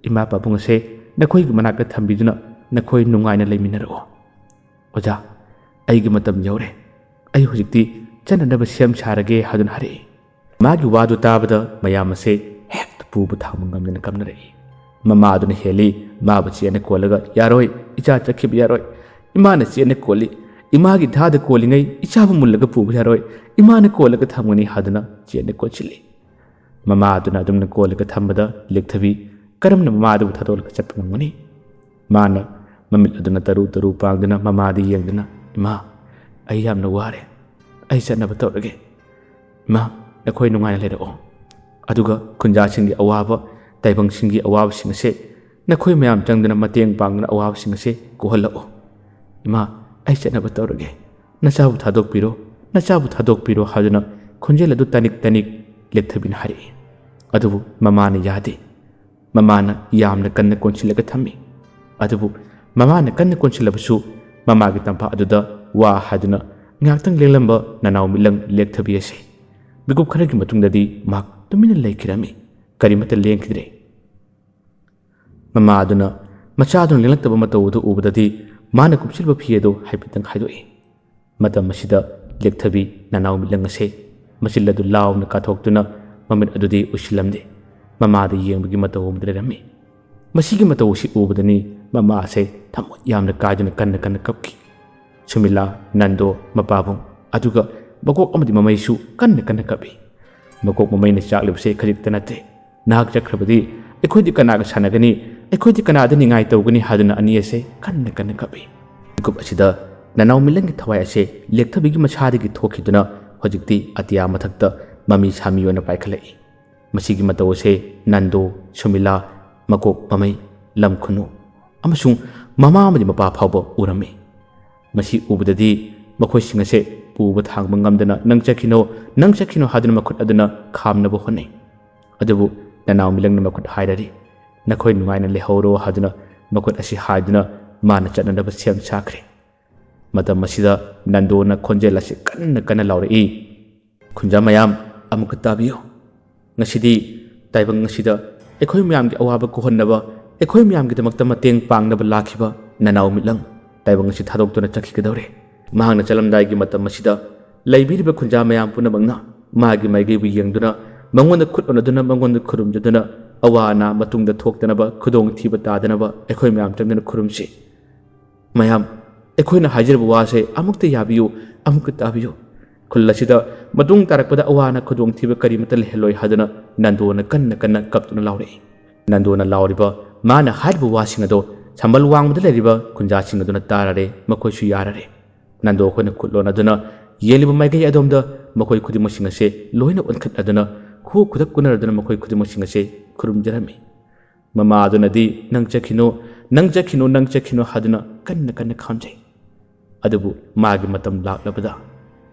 ꯏꯃꯥ ꯄꯥꯕꯨꯡ ꯑꯁꯦ ꯅꯈꯣꯏꯒꯤ ꯃꯅꯥꯛꯇ ꯊꯝꯕꯤꯗꯨꯅ ꯅꯈꯣꯏ ꯅꯨꯡꯉꯥꯏꯅ ꯂꯩꯃꯤꯟꯅꯔꯛꯑꯣ꯫ ꯑꯣꯖꯥ, ꯑꯩꯒꯤ ꯃꯇꯝ ꯌꯧꯔꯦ꯫ ꯑꯩ ꯍꯧꯖꯤꯛꯇꯤ ꯆꯠꯅꯅꯕ ꯁꯦꯝ ꯁꯥꯔꯒꯦ" ꯍꯥꯏꯗꯨꯅ ꯍꯥꯏꯔꯛꯏ꯫ ꯃꯥꯒꯤ ꯋꯥꯗꯨ ꯇꯥꯕꯗ ꯃꯌꯥꯝ ꯑꯁꯦ ꯍꯦꯛꯇ ꯄꯨꯕ ꯊꯥꯡꯕ ꯉꯝꯗꯅ ꯀꯞꯅꯔꯛꯏ꯫ ꯃꯃꯥ ꯑꯗꯨꯅ ꯍꯦꯜꯂꯤ, ꯃꯥꯕꯨ ꯆꯦꯠꯅ ꯀꯣꯜꯂꯒ, "ꯌꯥꯔꯣꯏ, ꯏꯆꯥ ꯆꯠꯈꯤꯕ ꯌꯥꯔꯣꯏ꯫ ꯏꯃꯥꯅ ꯆꯦꯠꯅ ꯀꯣꯜꯂꯤ, ꯏꯃꯥꯒꯤ ꯙꯥꯗ ꯀꯣꯜꯂꯤꯉꯩ ꯏꯆꯥꯕꯨ ꯃꯨꯜꯂꯒ ꯄꯨꯕ ꯌꯥꯔꯣꯏ, ꯏꯃꯥꯅ ꯀꯣꯜꯂꯒ ꯊꯝꯒꯅꯤ" ꯍꯥꯏꯗꯨꯅ ꯆꯦꯠꯅ ꯀꯣꯠꯁꯤꯜꯂꯤ꯫ ꯃꯃꯥ ꯑꯗꯨꯅ ꯑꯗꯨꯝꯅ ꯀꯣꯜꯂꯒ ꯊꯝꯕꯗ ꯂꯦꯛꯊꯕꯤ ꯀꯔꯝꯅ ꯃꯃꯥ ꯑꯗꯨꯕꯨ ꯊꯥꯗꯣꯛꯂꯒ ꯆꯠꯄ ꯉꯝꯒꯅꯤ? ꯃꯥꯅ ꯃꯃꯤꯠ ꯑꯗꯨꯅ ꯇꯔꯨ ꯇꯔꯨ ꯄꯥꯡꯗꯨꯅ ꯃꯃꯥꯗ ꯌꯦꯡꯗꯨꯅ, "ꯏꯃꯥ, ꯑꯩ ꯌꯥꯝꯅ ꯋꯥꯔꯦ꯫ ꯑꯩ ꯆꯠꯅꯕ ꯇꯧꯔꯒꯦ꯫ ꯏꯃꯥ, ꯅꯈꯣꯏ ꯅꯨꯡꯉꯥꯏꯅ ꯂꯩꯔꯛꯑꯣ꯫ ꯑꯗꯨꯒ ꯈꯨꯟꯖꯥꯁꯤꯡꯒꯤ ꯑꯋꯥꯕ, ꯇꯥꯏꯕꯪꯁꯤꯡꯒꯤ ꯑꯋꯥꯕꯁꯤꯡ ꯑꯁꯦ ꯅꯈꯣꯏ ꯃꯌꯥꯝ ꯆꯪꯗꯨꯅ ꯃꯇꯦꯡ ꯄꯥꯡꯗꯨꯅ ꯑꯋꯥꯕꯁꯤꯡ ꯑꯁꯦ ꯀꯣꯛꯍꯜꯂꯛꯑꯣ꯫ ꯏꯃꯥ, ꯑꯩ ꯆꯠꯅꯕ ꯇꯧꯔꯒꯦ꯫ ꯅꯆꯥꯕꯨ ꯊꯥꯗꯣꯛꯄꯤꯔꯣ, ꯅꯆꯥꯕꯨ ꯊꯥꯗꯣꯛꯄꯤꯔꯣ" ꯍꯥꯏꯗꯨꯅ ꯈꯣꯟꯖꯦꯜ ꯑꯗꯨ ꯇꯅꯤꯛ ꯇꯅꯤꯛ ꯂꯦꯛꯊꯕꯤꯅ ꯍꯥꯏꯔꯛꯏ꯫ ꯑꯗꯨꯕꯨ ꯃꯃꯥꯅ ꯌꯥꯗꯦ꯫ ꯃꯃꯥꯅ ꯌꯥꯝꯅ ꯀꯟꯅ ꯀꯣꯟꯁꯤꯜꯂꯒ ꯊꯝꯃꯤ꯫ ꯑꯗꯨꯕꯨ ꯃꯃꯥꯅ ꯀꯟꯅ ꯀꯣꯟꯁꯤꯜꯂꯕꯁꯨ ꯃꯃꯥꯒꯤ ꯇꯝꯄꯥꯛ ꯑꯗꯨꯗ ꯋꯥ ꯍꯥꯏꯗꯨꯅ ꯉꯥꯏꯍꯥꯛꯇꯪ ꯂꯦꯡꯂꯝꯕ ꯅꯅꯥꯎ ꯃꯤꯠꯂꯪ ꯂꯦꯛꯊꯕꯤ ꯑꯁꯦ ꯃꯤꯀꯨꯞ ꯈꯔꯒꯤ ꯃꯇꯨꯡꯗꯗꯤ ꯃꯍꯥꯛ ꯇꯨꯃꯤꯟꯅ ꯂꯩꯈꯤꯔꯝꯃꯤ꯫ ꯀꯔꯤꯃꯠꯇ ꯂꯦꯡꯈꯤꯗ꯭ꯔꯦ꯫ ꯃꯃꯥ ꯑꯗꯨꯅ ꯃꯆꯥꯗꯨꯅ ꯂꯦꯡꯂꯛꯇꯕ ꯃꯇꯧ ꯑꯗꯨ ꯎꯕꯗꯗꯤ ꯃꯥꯅ ꯀꯨꯞꯁꯤꯜꯂꯤꯕ ꯐꯤ ꯑꯗꯨ ꯍꯥꯏꯐꯦꯠꯇꯪ ꯍꯥꯏꯗꯣꯛꯏ꯫ ꯃꯇꯝ ꯑꯁꯤꯗ ꯂꯦꯛꯊꯕꯤ ꯅꯅꯥꯎ ꯃꯤꯠꯂꯪ ꯑꯁꯦ ꯃꯆꯤꯜ ꯑꯗꯨ ꯂꯥꯎꯅ ꯀꯥꯊꯣꯛꯇꯨꯅ ꯃꯃꯤꯠ ꯑꯗꯨꯗꯤ ꯎꯏꯁꯤꯜꯂꯝꯗꯦ꯫ ꯃꯃꯥꯗ ꯌꯦꯡꯕꯒꯤ ꯃꯇꯧ ꯑꯃꯗ ꯂꯩꯔꯝꯃꯤ꯫ ꯃꯁꯤꯒꯤ ꯃꯇꯧ ꯑꯁꯤ ꯎꯕꯗꯅꯤ ꯃꯃꯥ ꯑꯁꯦ ꯊꯃꯣꯏ ꯌꯥꯝꯅ ꯀꯥꯏꯗꯨꯅ ꯀꯟꯅ ꯀꯟꯅ ꯀꯞꯈꯤ꯫ ꯁꯨꯃꯤꯂꯥ, ꯅꯟꯗꯣ, ꯃꯄꯥꯕꯨꯡ, ꯑꯗꯨꯒ ꯃꯀꯣꯛ ꯑꯃꯗꯤ ꯃꯃꯩꯁꯨ ꯀꯟꯅ ꯀꯟꯅ ꯀꯞꯏ꯫ ꯃꯀꯣꯛ ꯃꯃꯩꯅ ꯆꯥꯛꯂꯤꯕꯁꯦ ꯈꯖꯤꯛꯇ ꯅꯠꯇꯦ꯫ ꯅꯍꯥꯛ ꯆꯠꯈ꯭ꯔꯕꯗꯤ ꯑꯩꯈꯣꯏꯗꯤ ꯀꯅꯥꯒ ꯁꯥꯟꯅꯒꯅꯤ? ꯑꯩꯈꯣꯏꯗꯤ ꯀꯅꯥꯗ ꯅꯤꯡꯉꯥꯏ ꯇꯧꯒꯅꯤ? ꯍꯥꯏꯗꯨꯅ ꯑꯅꯤ ꯑꯁꯦ ꯀꯟꯅ ꯀꯟꯅ ꯀꯞꯏ꯫ ꯃꯤꯀꯨꯞ ꯑꯁꯤꯗ ꯅꯅꯥꯎ ꯃꯤꯂꯟꯒꯤ ꯊꯋꯥꯏ ꯑꯁꯦ ꯂꯦꯛꯊꯕꯤꯒꯤ ꯃꯁꯥꯗꯒꯤ ꯊꯣꯛꯈꯤꯗꯨꯅ ꯍꯧꯖꯤꯛꯇꯤ ꯑꯇꯤꯌꯥ ꯃꯊꯛꯇ ꯃꯃꯤ ꯁꯥꯃꯤ ꯑꯣꯏꯅ ꯄꯥꯏꯈꯠꯂꯛꯏ꯫ ꯃꯁꯤꯒꯤ ꯃꯇꯧ ꯑꯁꯦ ꯅꯟꯗꯣ, ꯁꯨꯃꯤꯂꯥ, ꯃꯀꯣꯛ ꯃꯃꯩ, ꯂꯝ ꯈꯨꯅꯨ ꯑꯃꯁꯨꯡ ꯃꯃꯥ ꯑꯃꯗꯤ ꯃꯄꯥ ꯐꯥꯎꯕ ꯎꯔꯝꯃꯤ꯫ ꯃꯁꯤ ꯎꯕꯗꯗꯤ ꯃꯈꯣꯏꯁꯤꯡ ꯑꯁꯦ ꯄꯨꯕ ꯊꯥꯡꯕ ꯉꯝꯗꯅ, "ꯅꯪ ꯆꯠꯈꯤꯅꯣ, ꯅꯪ ꯆꯠꯈꯤꯅꯣ" ꯍꯥꯏꯗꯨꯅ ꯃꯈꯨꯠ ꯑꯗꯨꯅ ꯈꯥꯝꯅꯕ ꯍꯣꯠꯅꯩ꯫ ꯑꯗꯨꯕꯨ ꯅꯅꯥꯎ ꯃꯤꯂꯪꯅ ꯃꯈꯨꯠ ꯍꯥꯏꯔꯔꯤ꯫ "ꯅꯈꯣꯏ ꯅꯨꯡꯉꯥꯏꯅ ꯂꯩꯍꯧꯔꯣ" ꯍꯥꯏꯗꯨꯅ ꯃꯈꯨꯠ ꯑꯁꯤ ꯍꯥꯏꯗꯨꯅ ꯃꯥꯅ ꯆꯠꯅꯅꯕ ꯁꯦꯝ ꯁꯥꯈ꯭ꯔꯦ꯫ ꯃꯇꯝ ꯑꯁꯤꯗ ꯅꯟꯗꯣꯅ ꯈꯣꯟꯖꯦꯜ ꯑꯁꯤ ꯀꯟꯅ ꯀꯟꯅ ꯂꯥꯎꯔꯛꯏ, "ꯈꯨꯟꯖꯥ ꯃꯌꯥꯝ, ꯑꯃꯨꯛꯀ ꯇꯥꯕꯤꯌꯨ꯫ ꯉꯁꯤꯗꯤ, ꯇꯥꯏꯕꯪ ꯑꯁꯤꯗ ꯑꯩꯈꯣꯏ ꯃꯌꯥꯝꯒꯤ ꯑꯋꯥꯕ ꯀꯣꯛꯍꯟꯅꯕ, ꯑꯩꯈꯣꯏ ꯃꯌꯥꯝꯒꯤꯗꯃꯛꯇ ꯃꯇꯦꯡ ꯄꯥꯡꯅꯕ ꯂꯥꯛꯈꯤꯕ ꯅꯅꯥꯎ ꯃꯤꯠꯂꯪ ꯇꯥꯏꯕꯪ ꯑꯁꯤ ꯊꯥꯗꯣꯛꯇꯨꯅ ꯆꯠꯈꯤꯒꯗꯧꯔꯦ꯫ ꯃꯍꯥꯛꯅ ꯆꯠꯂꯝꯗꯥꯏꯒꯤ ꯃꯇꯝ ꯑꯁꯤꯗ ꯂꯩꯕꯤꯔꯤꯕ ꯈꯨꯟꯖꯥ ꯃꯌꯥꯝ ꯄꯨꯝꯅꯃꯛꯅ ꯃꯥꯒꯤ ꯃꯥꯏꯀꯩꯕꯨ ꯌꯦꯡꯗꯨꯅ, ꯃꯉꯣꯟꯗ ꯈꯨꯠ ꯑꯣꯟꯅꯗꯨꯅ, ꯃꯉꯣꯟꯗ ꯈꯨꯔꯨꯝꯖꯗꯨꯅ, ꯑꯋꯥ ꯑꯅꯥ ꯃꯇꯨꯡꯗ ꯊꯣꯛꯇꯅꯕ, ꯈꯨꯗꯣꯡꯊꯤꯕ ꯇꯥꯗꯅꯕ ꯑꯩꯈꯣꯏ ꯃꯌꯥꯝ ꯆꯪꯗꯨꯅ ꯈꯨꯔꯨꯝꯁꯤ꯫ ꯃꯌꯥꯝ, ꯑꯩꯈꯣꯏꯅ ꯍꯥꯏꯖꯔꯤꯕ ꯋꯥꯁꯦ ꯑꯃꯨꯛꯇ ꯌꯥꯕꯤꯌꯨ, ꯑꯃꯨꯛꯇ ꯇꯥꯕꯤꯌꯨ꯫ ꯈꯨꯜ ꯑꯁꯤꯗ ꯃꯇꯨꯡ ꯇꯥꯔꯛꯄꯗ ꯑꯋꯥ ꯑꯅꯥ ꯈꯨꯗꯣꯡꯊꯤꯕ ꯀꯔꯤꯃꯠꯇ ꯂꯩꯍꯜꯂꯣꯏ" ꯍꯥꯏꯗꯨꯅ ꯅꯟꯗꯣꯅ ꯀꯟꯅ ꯀꯟꯅ ꯀꯞꯇꯨꯅ ꯂꯥꯎꯔꯛꯏ꯫ ꯅꯟꯗꯣꯅ ꯂꯥꯎꯔꯤꯕ, ꯃꯥꯅ ꯍꯥꯏꯔꯤꯕ ꯋꯥꯁꯤꯡ ꯑꯗꯣ ꯁꯝꯕꯜ ꯋꯥꯡꯃꯗ ꯂꯩꯔꯤꯕ ꯈꯨꯟꯖꯥꯁꯤꯡ ꯑꯗꯨꯅ ꯇꯥꯔꯔꯦ, ꯃꯈꯣꯏꯁꯨ ꯌꯥꯔꯔꯦ꯫ ꯅꯟꯗꯣ ꯑꯩꯈꯣꯏꯅ ꯈꯨꯠ ꯂꯣꯟꯅꯗꯨꯅ ꯌꯦꯡꯂꯤꯕ ꯃꯥꯏꯀꯩ ꯑꯗꯣꯝꯗ ꯃꯈꯣꯏ ꯈꯨꯗꯤꯡꯃꯛꯁꯤꯡ ꯑꯁꯦ ꯂꯣꯏꯅ ꯑꯣꯟꯈꯠꯅꯗꯨꯅ, ꯈꯨ ꯈꯨꯗꯛ ꯀꯨꯟꯅꯔꯗꯨꯅ ꯃꯈꯣꯏ ꯈꯨꯗꯤꯡꯃꯛꯁꯤꯡ ꯑꯁꯦ ꯈꯨꯔꯨꯝꯖꯔꯝꯃꯤ꯫ ꯃꯃꯥ ꯑꯗꯨꯅꯗꯤ, "ꯅꯪ ꯆꯠꯈꯤꯅꯨ, ꯅꯪ ꯆꯠꯈꯤꯅꯨ, ꯅꯪ ꯆꯠꯈꯤꯅꯨ" ꯍꯥꯏꯗꯨꯅ ꯀꯟꯅ ꯀꯟꯅ ꯈꯥꯝꯖꯩ꯫ ꯑꯗꯨꯕꯨ ꯃꯥꯒꯤ ꯃꯇꯝ ꯂꯥꯛꯂꯕꯗ,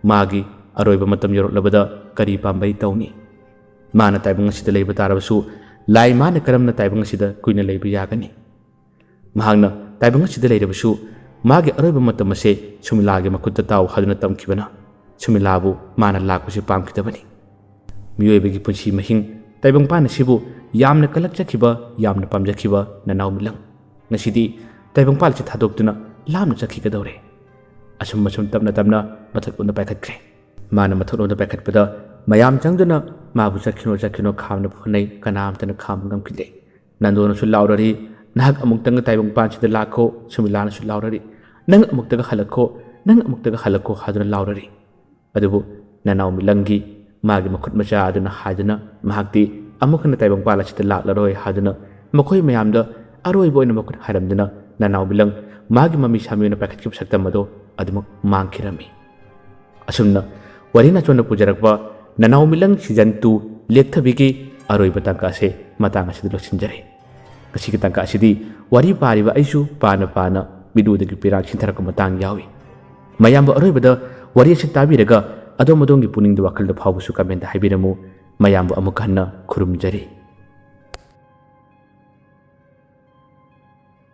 ꯃꯥꯒꯤ ꯑꯔꯣꯏꯕ ꯃꯇꯝ ꯌꯧꯔꯛꯂꯕꯗ ꯀꯔꯤ ꯄꯥꯝꯕꯩ ꯇꯧꯅꯤ? ꯃꯥꯅ ꯇꯥꯏꯕꯪ ꯑꯁꯤꯗ ꯂꯩꯕ ꯇꯥꯔꯕꯁꯨ, ꯂꯥꯏ ꯃꯥꯅ ꯀꯔꯝꯅ ꯇꯥꯏꯕꯪ ꯑꯁꯤꯗ ꯀꯨꯏꯅ ꯂꯩꯕ ꯌꯥꯒꯅꯤ? ꯃꯍꯥꯛꯅ ꯇꯥꯏꯕꯪ ꯑꯁꯤꯗ ꯂꯩꯔꯕꯁꯨ, ꯃꯥꯒꯤ ꯑꯔꯣꯏꯕ ꯃꯇꯝ ꯑꯁꯦ ꯁꯨꯃꯤꯂꯥꯒꯤ ꯃꯈꯨꯠꯇ ꯇꯥꯎ ꯍꯥꯏꯗꯨꯅ ꯇꯝꯈꯤꯕꯅ ꯁꯨꯃꯤꯂꯥꯕꯨ ꯃꯥꯅ ꯂꯥꯛꯄꯁꯤ ꯄꯥꯝꯈꯤꯗꯕꯅꯤ꯫ ꯃꯤꯑꯣꯏꯕꯒꯤ ꯄꯨꯟꯁꯤ ꯃꯍꯤꯡ, ꯇꯥꯏꯕꯪꯄꯥꯟ ꯑꯁꯤꯕꯨ ꯌꯥꯝꯅ ꯀꯜꯂꯛꯆꯈꯤꯕ, ꯌꯥꯝꯅ ꯄꯥꯝꯖꯈꯤꯕ ꯅꯅꯥꯎ ꯃꯤꯂꯪ ꯉꯁꯤꯗꯤ ꯇꯥꯏꯕꯪꯄꯥꯟ ꯑꯁꯤ ꯊꯥꯗꯣꯛꯇꯨꯅ ꯂꯥꯞꯅ ꯆꯠꯈꯤꯒꯗꯧꯔꯦ꯫ ꯑꯁꯨꯝ ꯑꯁꯨꯝ ꯇꯞꯅ ꯇꯞꯅ ꯃꯊꯛꯂꯣꯝꯗ ꯄꯥꯏꯈꯠꯈ꯭ꯔꯦ꯫ ꯃꯥꯅ ꯃꯊꯛꯂꯣꯝꯗ ꯄꯥꯏꯈꯠꯄꯗ ꯃꯌꯥꯝ ꯆꯪꯗꯨꯅ ꯃꯥꯕꯨ ꯆꯠꯈꯤꯅꯣ, ꯆꯠꯈꯤꯅꯣ ꯈꯥꯝꯅꯕ ꯍꯣꯠꯅꯩ, ꯀꯅꯥꯝꯇꯅ ꯈꯥꯝꯕ ꯉꯝꯈꯤꯗꯦ꯫ ꯅꯟꯗꯣꯅꯁꯨ ꯂꯥꯎꯔꯔꯤ, "ꯅꯍꯥꯛ ꯑꯃꯨꯛꯇꯪꯒ ꯇꯥꯏꯕꯪꯄꯥꯟꯁꯤꯗ ꯂꯥꯛꯈꯣ"꯫ ꯁꯨꯃꯤꯂꯥꯅꯁꯨ ꯂꯥꯎꯔꯔꯤ, "ꯅꯪ ꯑꯃꯨꯛꯇꯒ ꯍꯜꯂꯛꯈꯣ, ꯅꯪ ꯑꯃꯨꯛꯇꯒ ꯍꯜꯂꯛꯈꯣ" ꯍꯥꯏꯗꯨꯅ ꯂꯥꯎꯔꯔꯤ꯫ ꯑꯗꯨꯕꯨ ꯅꯅꯥꯎ ꯃꯤꯂꯪꯒꯤ ꯃꯥꯒꯤ ꯃꯈꯨꯠ ꯃꯆꯥ ꯑꯗꯨꯅ ꯍꯥꯏꯗꯨꯅ ꯃꯍꯥꯛꯇꯤ ꯑꯃꯨꯛ ꯍꯟꯅ ꯇꯥꯏꯕꯪꯄꯥꯜ ꯑꯁꯤꯗ ꯂꯥꯛꯂꯔꯣꯏ ꯍꯥꯏꯗꯨꯅ ꯃꯈꯣꯏ ꯃꯌꯥꯝꯗ ꯑꯔꯣꯏꯕ ꯑꯣꯏꯅ ꯃꯈꯨꯠ ꯍꯥꯏꯔꯝꯗꯨꯅ ꯅꯅꯥꯎ ꯃꯤꯂꯪ ꯃꯥꯒꯤ ꯃꯃꯤ ꯁꯥꯃꯤ ꯑꯣꯏꯅ ꯄꯥꯏꯈꯠꯈꯤꯕ ꯁꯛꯇꯝ ꯑꯗꯣ ꯑꯗꯨꯃꯛ ꯃꯥꯡꯈꯤꯔꯝꯃꯤ꯫ ꯑꯁꯨꯝꯅ ꯋꯥꯔꯤ ꯅꯥꯆꯣꯝꯅ ꯄꯨꯖꯔꯛꯄ ꯅꯅꯥꯎ ꯃꯤꯂꯪ season two ꯂꯦꯛꯊꯕꯤꯒꯤ ꯑꯔꯣꯏꯕ ꯇꯥꯡꯀꯛ ꯑꯁꯦ ꯃꯇꯥꯡ ꯑꯁꯤꯗ ꯂꯣꯏꯁꯤꯟꯖꯔꯦ꯫ ꯉꯁꯤꯒꯤ ꯇꯥꯡꯀꯛ ꯑꯁꯤꯗꯤ ꯋꯥꯔꯤ ꯄꯥꯔꯤꯕ ꯑꯩꯁꯨ ꯄꯥꯅ ꯄꯥꯅ ꯃꯤꯠꯂꯨꯗꯒꯤ ꯄꯤꯔꯥꯡ ꯁꯤꯟꯊꯔꯛꯄ ꯃꯇꯥꯡ ꯌꯥꯎꯏ꯫ ꯃꯌꯥꯝꯕꯨ ꯑꯔꯣꯏꯕꯗ ꯋꯥꯔꯤ ꯑꯁꯤ ꯇꯥꯕꯤꯔꯒ ꯑꯗꯣꯝ ꯑꯗꯣꯝꯒꯤ ꯄꯨꯛꯅꯤꯡꯗ ꯋꯥꯈꯜꯗ ꯐꯥꯎꯕꯁꯨ comment ꯍꯥꯏꯕꯤꯔꯝꯃꯨ꯫ ꯃꯌꯥꯝꯕꯨ ꯑꯃꯨꯛ ꯍꯟꯅ ꯈꯨꯔꯨꯝꯖꯔꯤ꯫